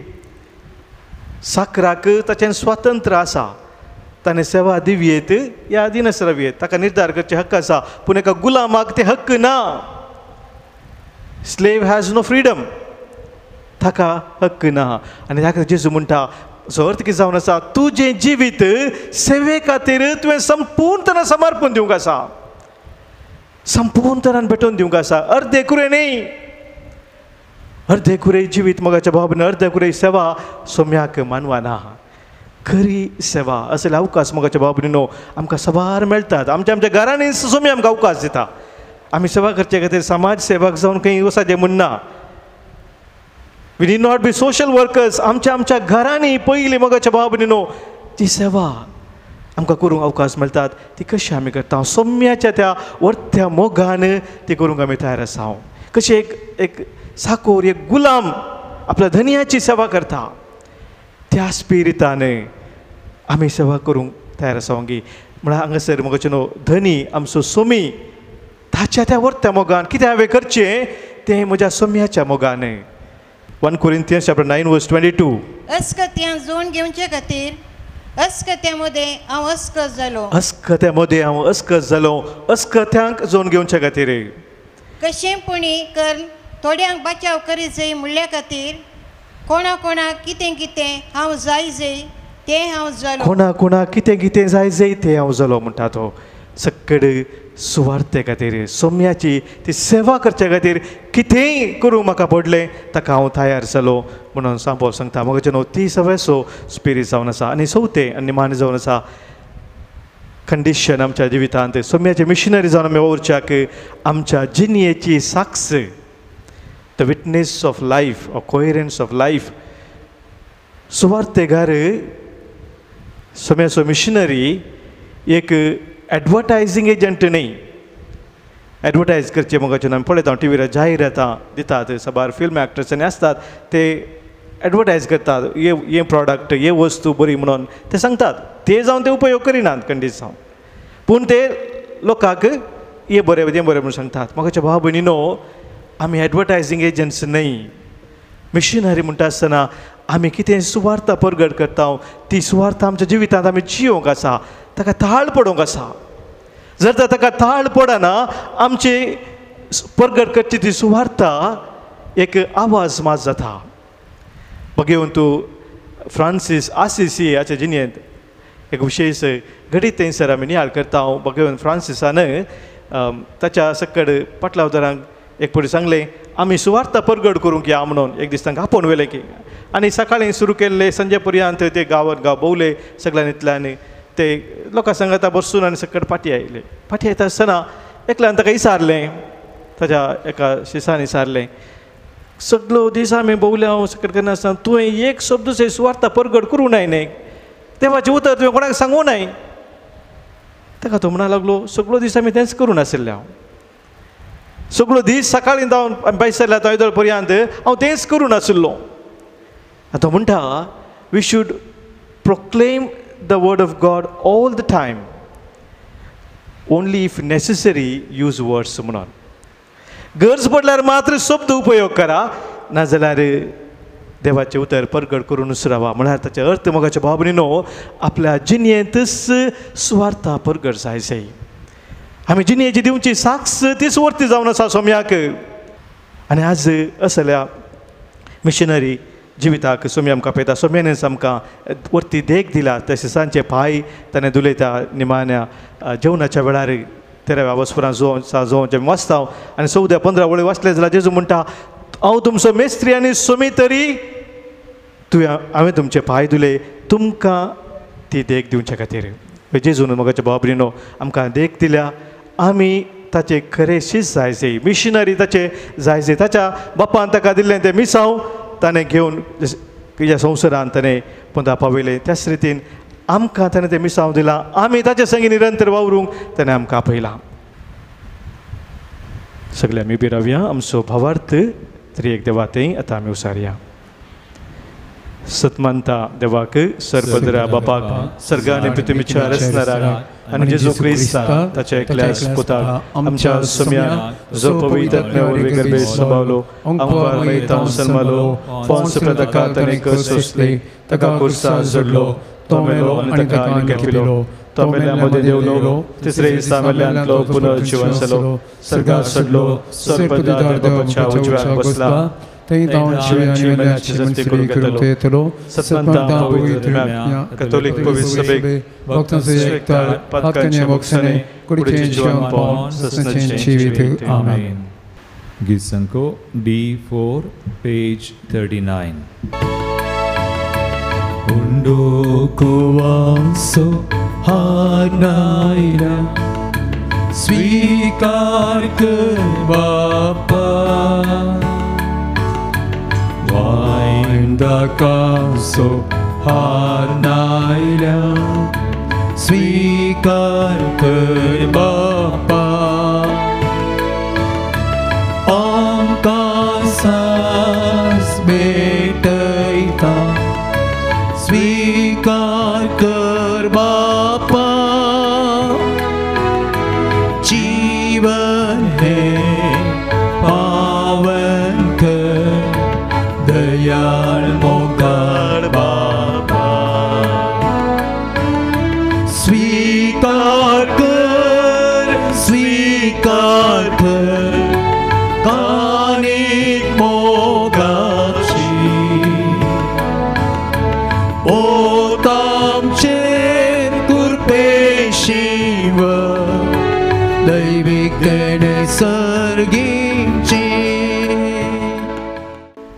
Speaker 4: साकराक ताचें स्वातंत्र्य आसा, ताणें सेवा दिवयेत या दिनासरावयेत, ताका निर्धार करचे हक्क आसा. पूण एका गुलामाक ते हक्क ना. स्लेव हॅज नो फ्रिडम, ताका हक्क ना. आनी ताका जेजू म्हणटा जो अर्थ कितें जावन आसा तुजें जिवीत सेवे खातीर तुवें संपूर्ण समर्पण दिवंक आसा, संपूर्ण तरान भेटोवन दिवंक आसा, अर्दे कुरे न्ही. अर्दे कुरे जिवीत मोगाच्या भाव भयणीनो, अर्दे कुरे सेवा सोम्याक मानवाना. खरी सेवा असले अवकाश मोगाच्या भाव भयणीनो आमकां साबार मेळटात. आमच्या आमच्या घरांनी सोमी आमकां अवकाश दिता. आमी सेवा करचे खातीर समाज सेवक जावन खंय वचपाचें म्हणना. We need not be social workers. आमच्या आमच्या घरांनी पयलीं मोगाच्या भाव भयणीनो ती सेवा आमकां करूंक अवकाश मेळटात ती कशी आमी करता सोम्याच्या त्या वर्त्या मोगान ती करूंक आमी तयार आसा. कशें एक एक साकोर एक गुलाम आपल्या धनयाची सेवा करता त्या स्पिरितान आमी सेवा करूंक तयार आसा. म्हळ्यार हांगासर मोगाचे न्हू धनी आमचो सोमी ताच्या त्या वर्त्या मोगान कितें हांवें करचें तें म्हज्या सोम्याच्या मोगान. 1 Corinthians chapter 9 verse 22.
Speaker 6: अस्कत्यां जोड घेवचे खातीर अस्कत्या मदें हांव अस्कत जालो,
Speaker 4: अस्कत्या मदें हांव अस्कत जालो, अस्कत्यांक जोड घेवचे खातीर
Speaker 6: कशें पुणी कर थोड्यांक बचाव करीत जाय म्हणल्या खातीर कोणा कोणाक कितें कितें हांव जाय जाय तें हांव जालो.
Speaker 4: कोणा कोणा कितें कितें जाय जाय तें हांव जालो म्हणटा तो. सक्कड सुवार्थे खातीर, सोम्याची ती सेवा करचे खातीर कितेंय करूंक म्हाका पडलें ताका हांव तयार जालो म्हणून सांपो सांगता. म्हजें न्हू ती सवेसो स्पिरीत जावन आसा. आनी चवथें आनी निमाणें जावन आसा कंडिशन आमच्या जिवितांत सोम्याचे मिशनरी जावन आमी वावुरच्याक आमच्या जिणयेची साक्ष, the witness of life or coherence of life. सुवार्थेगार सोम्याचो मिशनरी एक एडवर्टायजींग एजंट न्ही. एडवर्टायज करचे मोगाचें आमी पळयता टिवीर जायरातां दितात, साबार फिल्म एक्टर्स आनी आसतात ते एडवर्टायज करतात, हे प्रॉडक्ट हे वस्तू बरी म्हणून ते सांगतात. ते जावन ते उपयोग करिनात खंडीत जावन, पूण ते लोकांक हे बरें तें बरें म्हणून सांगतात. म्हाका भाव भयणीनो, आमी एडवर्टायजींग एजंट्स न्हय. मिशनरी म्हणटा आसतना आमी कितें सुवार्थ परगट करता ती सुवार्थ आमच्या जिवितांत आमी जियोंक आसा, ताका ताळ पडोवंक आसा. जर तर ताका ताळ पडना आमची परगट करची ती सुवार्थ एक आवाज मात जाता. बघेवन तूं फ्रांसीस आसिसी हाच्या जिणेंत एक विशेश घडीत थंयसर आमी नियाळ करता. हांव बघेवन फ्रांसिसान ताच्या सक्कड पाटलावदारांक एक फावटी सांगलें आमी सुवार्थ परगट करूंक या म्हणून. एक दीस तांकां आपोवन व्हेलें की आनी सकाळीं सुरू केल्ले संजे पर्यंत ते गांवांत गांव भोंवले सगळ्यान इतल्यान ते लोकां सांगाता बसून आनी सकट फाटीं आयले. फाटीं येता आसतना एकल्यान ताका विचारलें, ताच्या एका शिसान विचारलें, सगळो दीस आमी भोंवले हांव सकट करनासतना तुवें एक शब्द सुवार्थ परगट करूं नाय न्ही, देवाचें उतर तुवें कोणाक सांगूं नाय. ताका तो म्हणा लागलो सगळो दीस आमी तेंच करूं नाशिल्लें, हांव सगळो दीस सकाळीं जावन भायर सरल्या तो येदोळ पर्यंत हांव तेंच करूं नाशिल्लो. आतां म्हणटा we should proclaim the word of God all the time, only if necessary use words म्हणून. गरज पडल्यार मात्र शब्द उपयोग करा, नाजाल्यार देवाचें उतर परगट करून रावा. म्हळ्यार ताचे अर्थ मोगाच्या भाव भयणीनो आपल्या जिणेंतच सुवार्था परगट जाय जाय. आमी जिणेची दिवची साक्ष तीच वर्ती जावन आसा सोम्याक. आनी आज असल्या मिशनरी जिविताक सोम्या आमकां पळयता. सोम्यानच आमकां वर्ती देख दिला. तशें सांचे पांय ताणें दुलयता निमाण्या जेवणाच्या वेळार तेराव्या वस्परां जो जें वाचता आनी 14 15 वळी वाचले जाल्यार जेजू म्हणटा हांव तुमचो मेस्त्री आनी सोमी तरी तुवें हांवें तुमचे पांय धुले तुमकां ती देख दिवचे खातीर. जेजून मोगाच्या भाव भयणीनो आमकां देख दिल्या. आमी ताचे खरे शीस जाय जाय, मिशनरी ताचे जाय जाय. ताच्या बापान ताका दिल्लें तें मिसांव ताणें घेवन ह्या संवसारान ताणें पोंदा पावयलें. त्याच रितीन आमकां ताणें तें मिसांव दिलां, आमी ताचे संगी निरंतर वावरूंक ताणें आमकां आपयलां. सगळे आमी उबी रावया, आमचो भावार्थ त्रिएक देवा थंय आतां आमी उसारया. सतमानता देवाक, सर्पदरा बापाक, सर्गाने पृथ्वीच्या रचणाराक आनी जेजू क्रिस्ताक ताच्या एकल्या पुताक आमच्या सोम्याक जो पवित्र आत्म्या गर्भे सभावलो, अंकवार मयतां सन्मालो, पोंस ताका ताणें कष्ट सोंसले, ताका खुर्सार जोडलो, तो मेलो आनी ताका आनी केपिलो, तो मेल्या मदें देंवलो, तिसरे दिसा मेल्ल्यांतलो पुनर्जिवन जालो, सर्गार चडलो, सर्पदरा बापाच्या उजव्याक बसला, कॅथोलिक पवित्र सभेक, पातकांचे मोक्षणे, कुडीचें जीवन पावन ससनाचें जिवीत. आमेन.
Speaker 3: गीत संको D4 page 39.
Speaker 2: उंडो हानायला स्वीकार कर बापा, वायंदाकासो हानायला स्वीकार कर बापा, आमकां सास भेटयता स्वीकार कर बापा, जीवन है पावन कर दयाळ मोगाळ बापा, स्वीकार कर, स्वीकार कर कानिक मोगाची ओता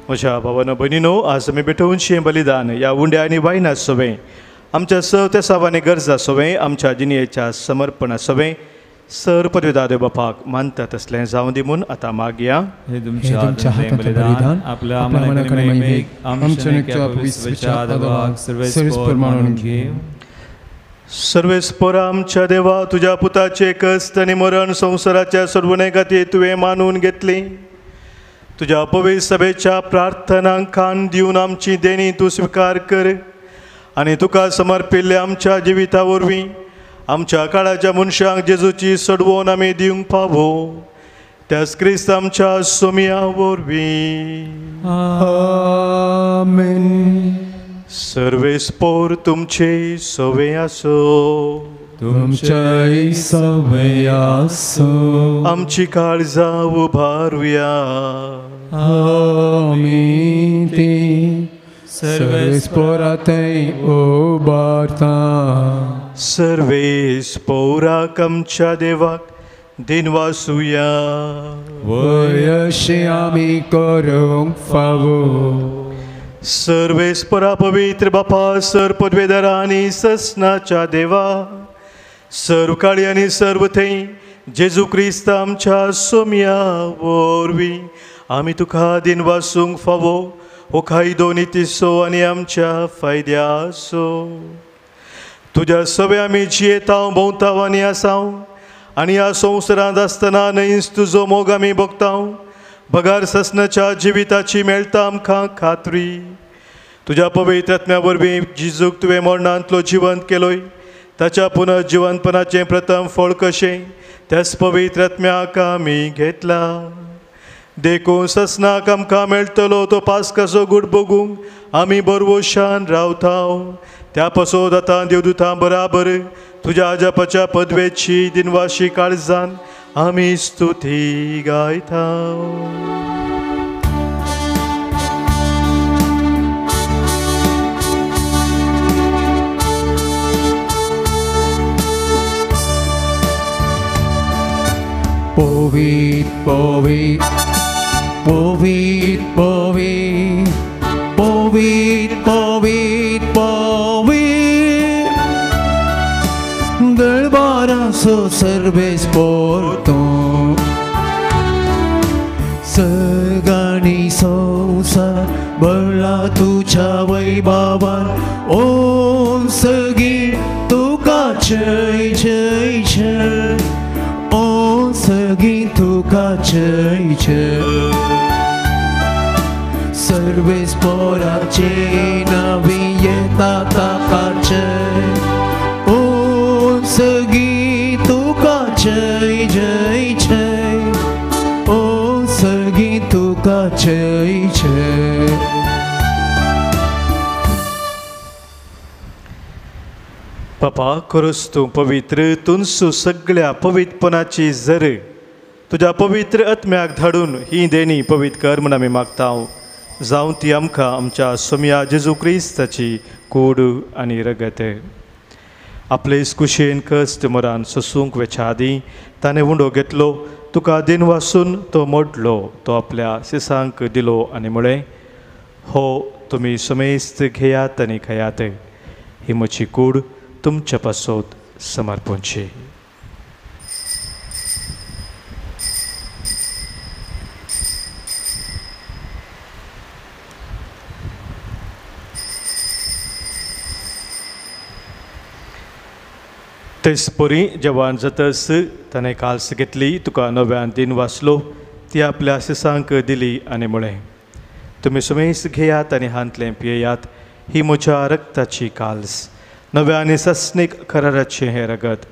Speaker 4: म्हज्या भावानो भयणीनो, आज आमी भेटोवचें बलिदान ह्या उंड्या आनी वायना सोवें आमच्या सव त्या सावांनी गरजा सोवें आमच्या जिणेच्या समर्पणा सोवें सर पदवीदा देव बापाक मानता तसलें जावं दी म्हूण आतां मागया.
Speaker 3: हे तुमच्या हातांतलें बलिदान आपल्या मनाक आनी महिमेक आमच्या पवित्र देवाक सर्वेस्पर मानून घेवं.
Speaker 4: सर्वेस्पर आमच्या देवा, तुज्या पुताचें कश्ट आनी मरण संवसाराच्या सर्वणे खातीर तुवें मानून घेतली. तुज्या पवित्र सभेच्या प्रार्थनांक कान दिवन आमची देणी तूं स्विकार कर आनी तुका समर्पिल्ल्या आमच्या जिविता वरवीं आमच्या काळाच्या मनशांक जेजूची सडवोन आमी दिवंक पावो त्याच क्रिस्त आमच्या सोमिया वरवीं.
Speaker 2: आमेन.
Speaker 4: सर्वेस्पोर तुमचे सवे आसो.
Speaker 2: तुमच्याय सवे आसो.
Speaker 4: आमची काळजां उबारुया.
Speaker 2: आमी ती सर्वेस्पोरा थंय उबारता.
Speaker 4: सर्वेस्पोराक आमच्या देवाक दिनवासुया.
Speaker 2: वय अशें आमी करूंक फावो.
Speaker 4: सर्वेस्परा पवित्र बापा, सर पदवेदारा आनी ससनाच्या देवा, सर्व काळी आनी सर्व थंय जेजू क्रिस्त आमच्या सोम्या वरवीं आमी तुका दिनवासूंक फावो हो कायदो नितीचो आनी आमच्या फायद्याचो. तुज्या सवे आमी जियेतांव भोंवतांव आनी आसाव आनी ह्या संवसारांत आसतना न्हयच तुजो मोग आमी भोगतांव. बगार ससनाच्या जिविताची मेळटा आमकां खात्री. तुज्या पवित्र आत्म्या वरवीं जेजूक तुवें मरणांतलो जिवंत केलोय ताच्या पुनर्जिवंतपणाचें प्रथम फळ कशें त्याच पवित्र आत्म्याक आमी घेतला. देखून ससनाक आमकां मेळटलो तो पास्काचो गूट भोगूंक आमी बरवशान रावतांव. त्या पासत आतां देवदुतां बराबर तुज्या आजापाच्या पदवेची दिनवाशी काळजान आमी स्तुती गायता.
Speaker 2: पवित्र पवित्र पवित्र पवित्र पवित्र पवित्र पवित्र दरबाराचो सर्वेस्पोर तूं. सगळी संवसार भरला तुज्या वैभवान. ओम सगळी तुका जय जय जय. ओम सगळी तुका जय जय. सर्वेस्पोराचे नांवी येता ताका जय. ओम सगळी तुका जय जय जय. ओम सगळी तुका जय जय.
Speaker 4: बापा, खरोच तूं पवित्र, तुंसू सगळ्या पवित्रपणाची जर तुज्या पवित्र आत्म्याक धाडून ही देणी पवित्र कर म्हूण आमी मागता. जावं ती आमकां आमच्या सोम्या जेजू क्रिस्ताची कोड आनी रगत. आपले कुशेन कश्ट मरान सोसूंक वेच्या आदीं ताणें उंडो घेतलो, तुका दिनवासून तो मोडलो, तो आपल्या सिसांक दिलो आनी म्हळें, हो तुमी समेस्त घेयात आनी खायात, ही म्हजी कूड तुमच्या पासत समर्पणची. तेच परी जेवण जातच ताणें काल्स घेतली, तुका नव्यान दिन वाचलो, ती आपल्या सिसांक दिली आनी म्हळें, तुमी समेस्त घेयात आनी हांतलें पियेयात, ही म्हज्या रक्ताची काल्स, नव्या आनी सस्नीक कराराचें हें रगत,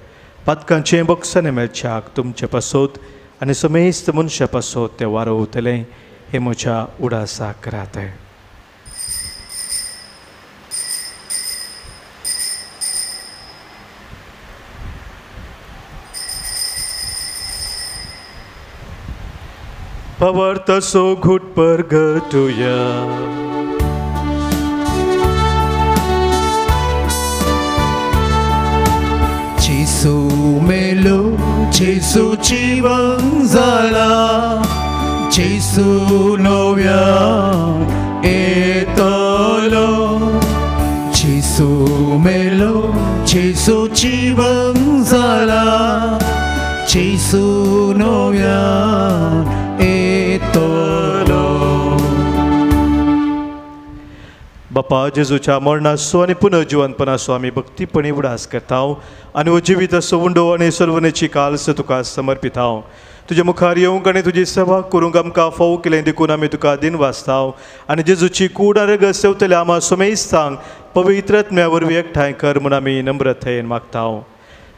Speaker 4: पातकांचें बक्षाणें मेळच्याक तुमचे पासत आनी समेस्त मनशा पासत तें वारोवतलें, हें म्हज्या उडासाक करात. पवर्तसो घुट परगटुया.
Speaker 2: जेसू मेलो, जेसू जिवन जाला, जेसू नव्यान जेजू जिवन जाला, जेजू नव्यान येतलो.
Speaker 4: बापा जेजूच्या मरणाचो आनी पुनर्जिवनपणाचो आमी भक्तीपणी उडास करता आनी हो जिवीत उंडो आनी सर्वनेची काल्स तुका समर्पिता. तुज्या मुखार येवंक आनी तुजी सेवा करूंक आमकां फावो केलें देखून आमी तुका दिन वाचता आनी जेजूची कूड आनी रगत सेवतल्या आमा सुमेस्तांक पवित्र आत्म्या वरवीं एकठांय कर म्हूण आमी नम्रतायेन मागता.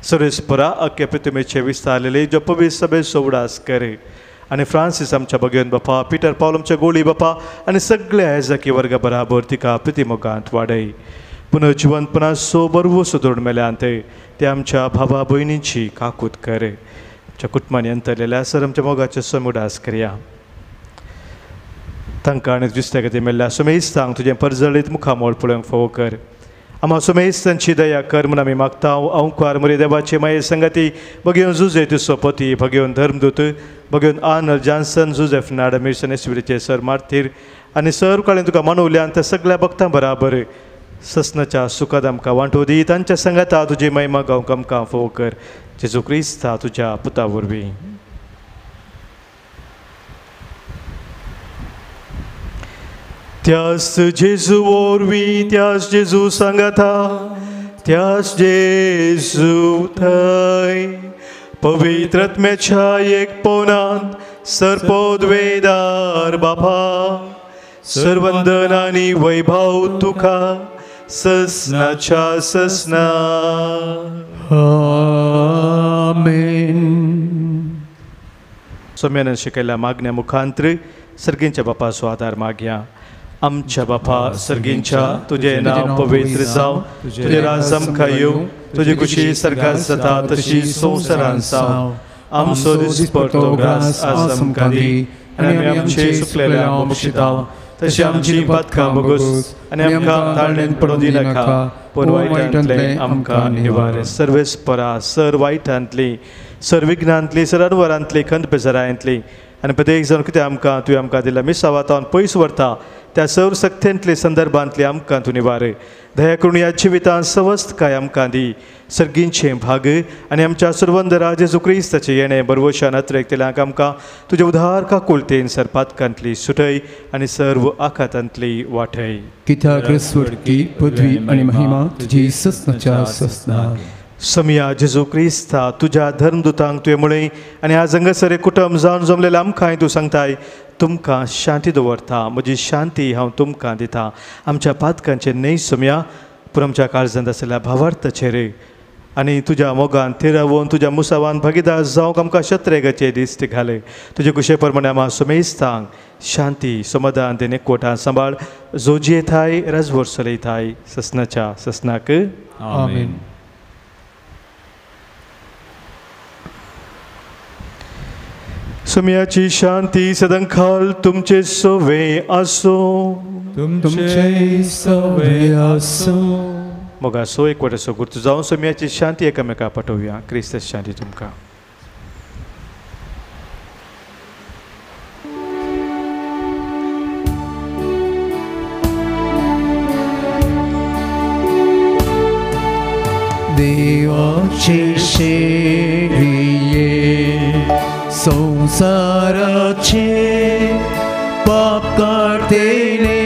Speaker 4: सर्वेस्परा अख्खे प्रतिमेचे विस्तारलेले जो पवित्र सभेचो उडास कर आनी फ्रांसीस आमच्या भगेवन बापा, पिटर पावल आमच्या गोळी बापा आनी सगळ्या एजाकी वर्गा बराबर तिका प्रतिमोगांत वाडय. पुनर्जिवनपणाचो बरवो सुदोरण मेल्यान ते आमच्या भावा भयणींची काकूत कर. आमच्या कुटुंबांनी अंतरलेल्या सर आमच्या मोगाचे समुडास करया. तांकां आनी दुसऱ्या खातीर मेल्ल्या सुमेस्तांक तुजें परजळीत मुखामोळ पळोवंक फावो कर. आमा सुमेस्तांची दया कर म्हूण आमी मागता. अंकुर मरे देवाचे माये संगाती भगेवन जुजे तुसोपती, भगेवन धर्मदूत, भगेवन आर्नल्ड जॉन्सन, जुजेफ नाड, मिर्सन एसविडीचे सर मार्तीर आनी सर काळेन तुका मानवल्यान त्या सगळ्या भक्तां बराबर ससनाच्या सुखाद आमकां वांटो दी. तांच्या संगाता तुजी महिमा गावंक आमकां फावो कर. जेजू क्रिस्ता तुज्या पुता वरवीं. त्यास जेजू वरवीं, त्यास जेजू सांगाता, त्यास जेजू थंय पवित्र आत्म्याच्या एकपणांत सर्पोद्वेदार बापा सर्वंदन आनी वैभव तुका ससनाच्या ससना.
Speaker 2: आमेन.
Speaker 4: सोम्यान शिकयल्या मागण्या मुखांत्र सर्गींच्या बापाचो आदार मागया. आमच्या बापा सर्गींच्या, तुजें नांव पवित्र जावं, तुजें राज आमकां येवं, तुजी खुशी सर्गांत जाता तशी संवसारांत जावं. आमचो दिसपट्टो घास आज आमकां दी आनी आमी आमचे सुकलेल्या बक्षिता तशी आमची पातकां भोगोस आनी आमकां ताळणेन पडूं दिनाका, पूण वायटांतलें आमकां निवार. सर्वेस्परा सर वायटांतली, सर विघ्नांतली, सर अनवरांतली, खंत बेजारांतली आनी प्रत्येक जाण कितें आमकां तुवें आमकां दिल्या मिसावातान पयस व्हरता त्या सर्व सक्त्यांतले संदर्भांतले आमकां तूं निवार. दया करून ह्या जिवितांत सवस्तकाय आमकां दी. सर्गींचें भाग आनी आमच्या सर्वंद जेजू क्रिस्ताचें येणें बरवशान अत्रेकतल्यांक आमकां तुजें उदार काकुळतेन सरपातकांतली सुटय आनी सर्व आखातांतली वाटय.
Speaker 2: कित्याक स्वर्गी पदवी आनी महिमा तुजी ससनाच्या ससना.
Speaker 4: समिया जेजू क्रिस्ता तुज्या धर्मदूतांक तुवें म्हळें आनी आज हांगासर कुटुंब जावन जमलेलें आमकांय तूं सांगताय, तुमकां शांती दवरता, म्हजी शांती हांव तुमकां दिता. आमच्या पातकांचेर न्हय सोम्या, पूण आमच्या काळजांत आशिल्ल्या भावार्थाचेर आनी तुज्या मोगान थिरावून तुज्या मुसावान भागीदार जावंक आमकां शत्रेगाचे दिश्ट घाले. तुजे कुशे प्रमाणे आमा सुमेस्तांक शांती समाधान देणे कोटान सांबाळ. जो जियेताय राजभर चलयताय ससनाच्या ससनाक.
Speaker 3: आमेन.
Speaker 4: सुम्याची शांती सदंखाल तुमचे सोवे आसो,
Speaker 2: तुमचे सोवे आसो.
Speaker 4: मोगा सो एक वाटेचो गुर्त जावन सुम्याची शांती एकामेका पाठोवया. क्रिस्त शांती तुमकां.
Speaker 2: देवाचे शेळये संसाराचे पाप काडटले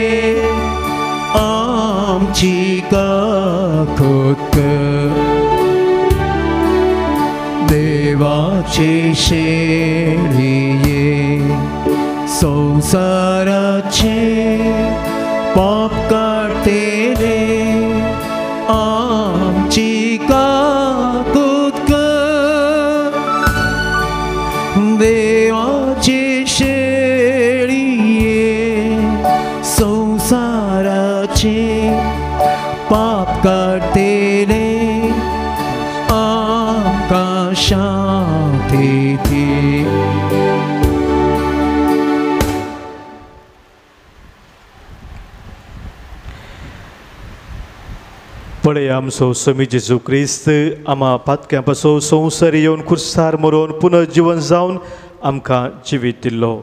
Speaker 2: आमची काकूत कर. देवाचे शेळये संसाराचे पाप काडटले आमची काकूत कर. देवाचे शेळये संसाराचे पाप काडटले आमकां शांती दी.
Speaker 4: पळय आमचो स्वामी जेजू क्रिस्त आमा पातक्यां पासून संवसार येवन खुर्सार मरोवन पुनर्जिवन जावन आमकां जिवीत दिल्लो.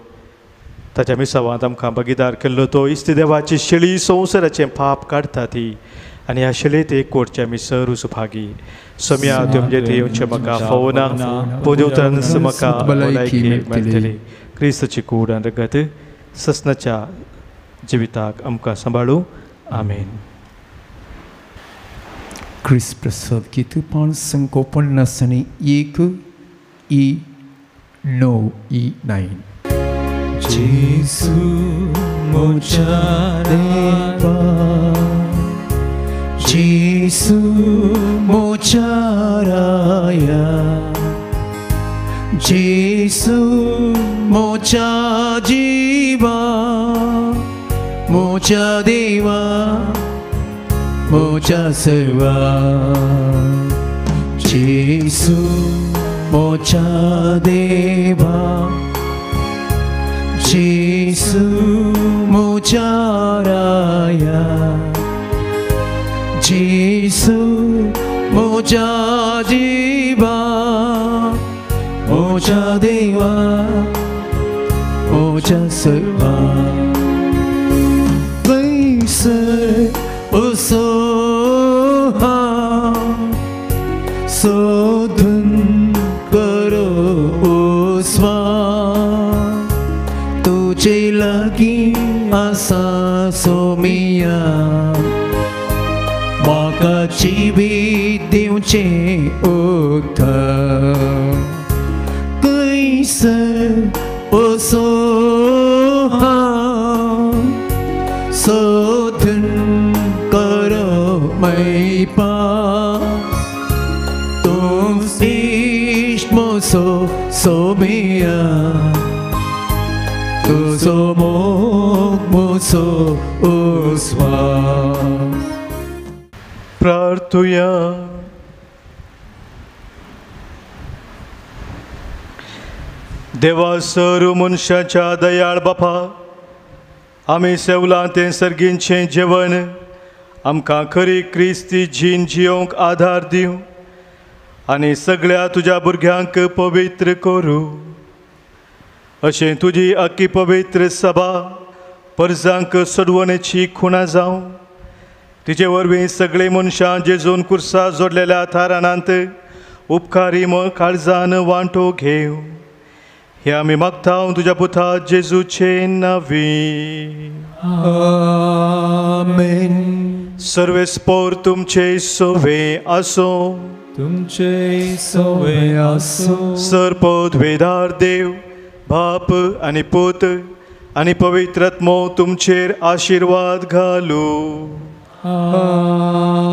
Speaker 4: ताच्या मिसावांत आमकां भागीदार केल्लो तो इश्ट देवाची शेळी संवसाराचें पाप काडटा ती आनी ह्या शलेत एकवटचे आमी सरू सुभागी सम्या तुमचे ते येवचें म्हाका फावना पोदेवतांस म्हाका भलायकी मेळटली. क्रिस्ताची कूड आनी रगत ससनाच्या जिविताक आमकां सांबाळू. आमेन.
Speaker 2: क्रिस्त प्रसाद गीत 550 आनी 1 E 9 E 9.
Speaker 3: जेसू म्हज्या देवा,
Speaker 2: जेसू म्हज्या राया, जेसू म्हज्या जिवा, म्हज्या देवा, म्हज्या सर्वा. जेसू म्हज्या देवा, जेसू म्हज्या राया, जेसू म्हज्या जिवा, म्हज्या देवा, म्हज्या सर्वा. कैसर असोहा सोधून करो उस्वा, तुझे लागीं आसा सोमिया, म्हाका जिवीत दिवचें उदक. कैसर असोहा सोधून करो मैपा, तूं इश्ट म्हजो सोमिया, तुजो मोग म्हजो उस्वास.
Speaker 4: प्रार्थुया. देवा सरू मनशाच्या दयाळ बापा, आमी सेवलां तें सर्गींचें जेवण आमकां खरी क्रिस्ती जीण जियोंक आधार दिवं आनी सगळ्या तुज्या भुरग्यांक पवित्र करूं. अशें तुजी आख्खी पवित्र सभा परजांक सोडवणेची खुणा जावं. तिचे वरवीं सगळीं मनशां जेजून कुर्सा जोडलेल्या थारानांत उपकारी काळजान वांटो घेवं. हे आमी मागता तुज्या पुता जेजूचे नांवी.
Speaker 2: आमेन.
Speaker 4: सर्वेस्पोर तुमचे सोवे आसूं,
Speaker 3: तुमचे सोवे आसूं.
Speaker 4: सर्पद्वेदार देव बाप आनी पूत आनी पवित्र आत्मो तुमचेर आशिर्वाद घालूं.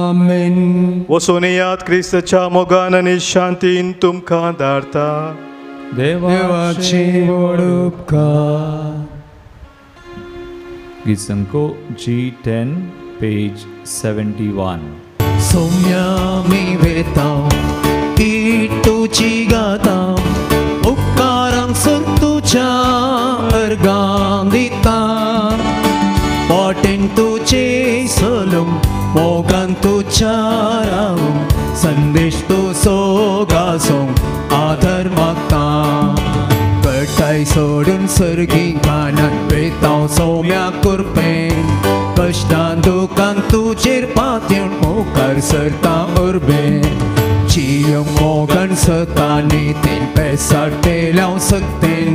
Speaker 2: आमेन.
Speaker 4: वचून येयात क्रिस्ताच्या मोगान आनी शांतीन तुमकां धाडता.
Speaker 2: देवाचे व्हड उपकार.
Speaker 3: गीत संको G10 page 71.
Speaker 2: सौम्या मी वेता तुजी गाता, उपकारांक सर तुज्या अर्गां दिता, वाटेन तुजे सलूंक मोगान तुज्या रावूंक, संदेश तुजो गाजोवंक आदर मागता. कटाय सोडून सर्गी कानान वेता सौम्या कुरपेन, कश्टान दुकान तुजेर पातयेवन मुखार सरता उर्बेन. जियोंक मोगान सता नितीन पेसाटेल्याव सक्तेन,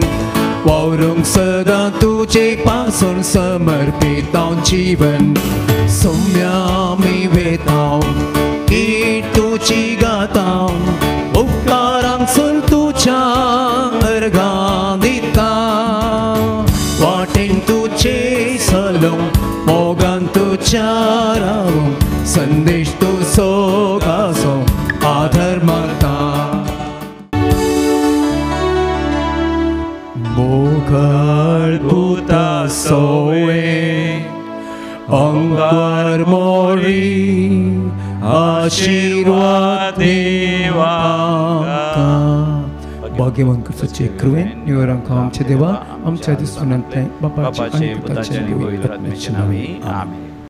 Speaker 2: वावरूंक सदां तुजे पासून समर्पीत हांव जीवन. सौम्या मी वेता तुजी गाता, उपकारांक सर तुज्या अर्गां दिता, वाटेन तुजे सलूंक मोगान तुज्या रावूंक, संदेश तुजो गाजोवंक आदर मागता. मोगाळ पुता सोवे अंगार मोरी आशिर्वाद देवा. भाग्यवान करचें कृपेन निवरांक आमच्या देवा आमच्या दिसून बापाचे पुताचे आनी पवित्र आत्म्याचे नांवे. आमेन.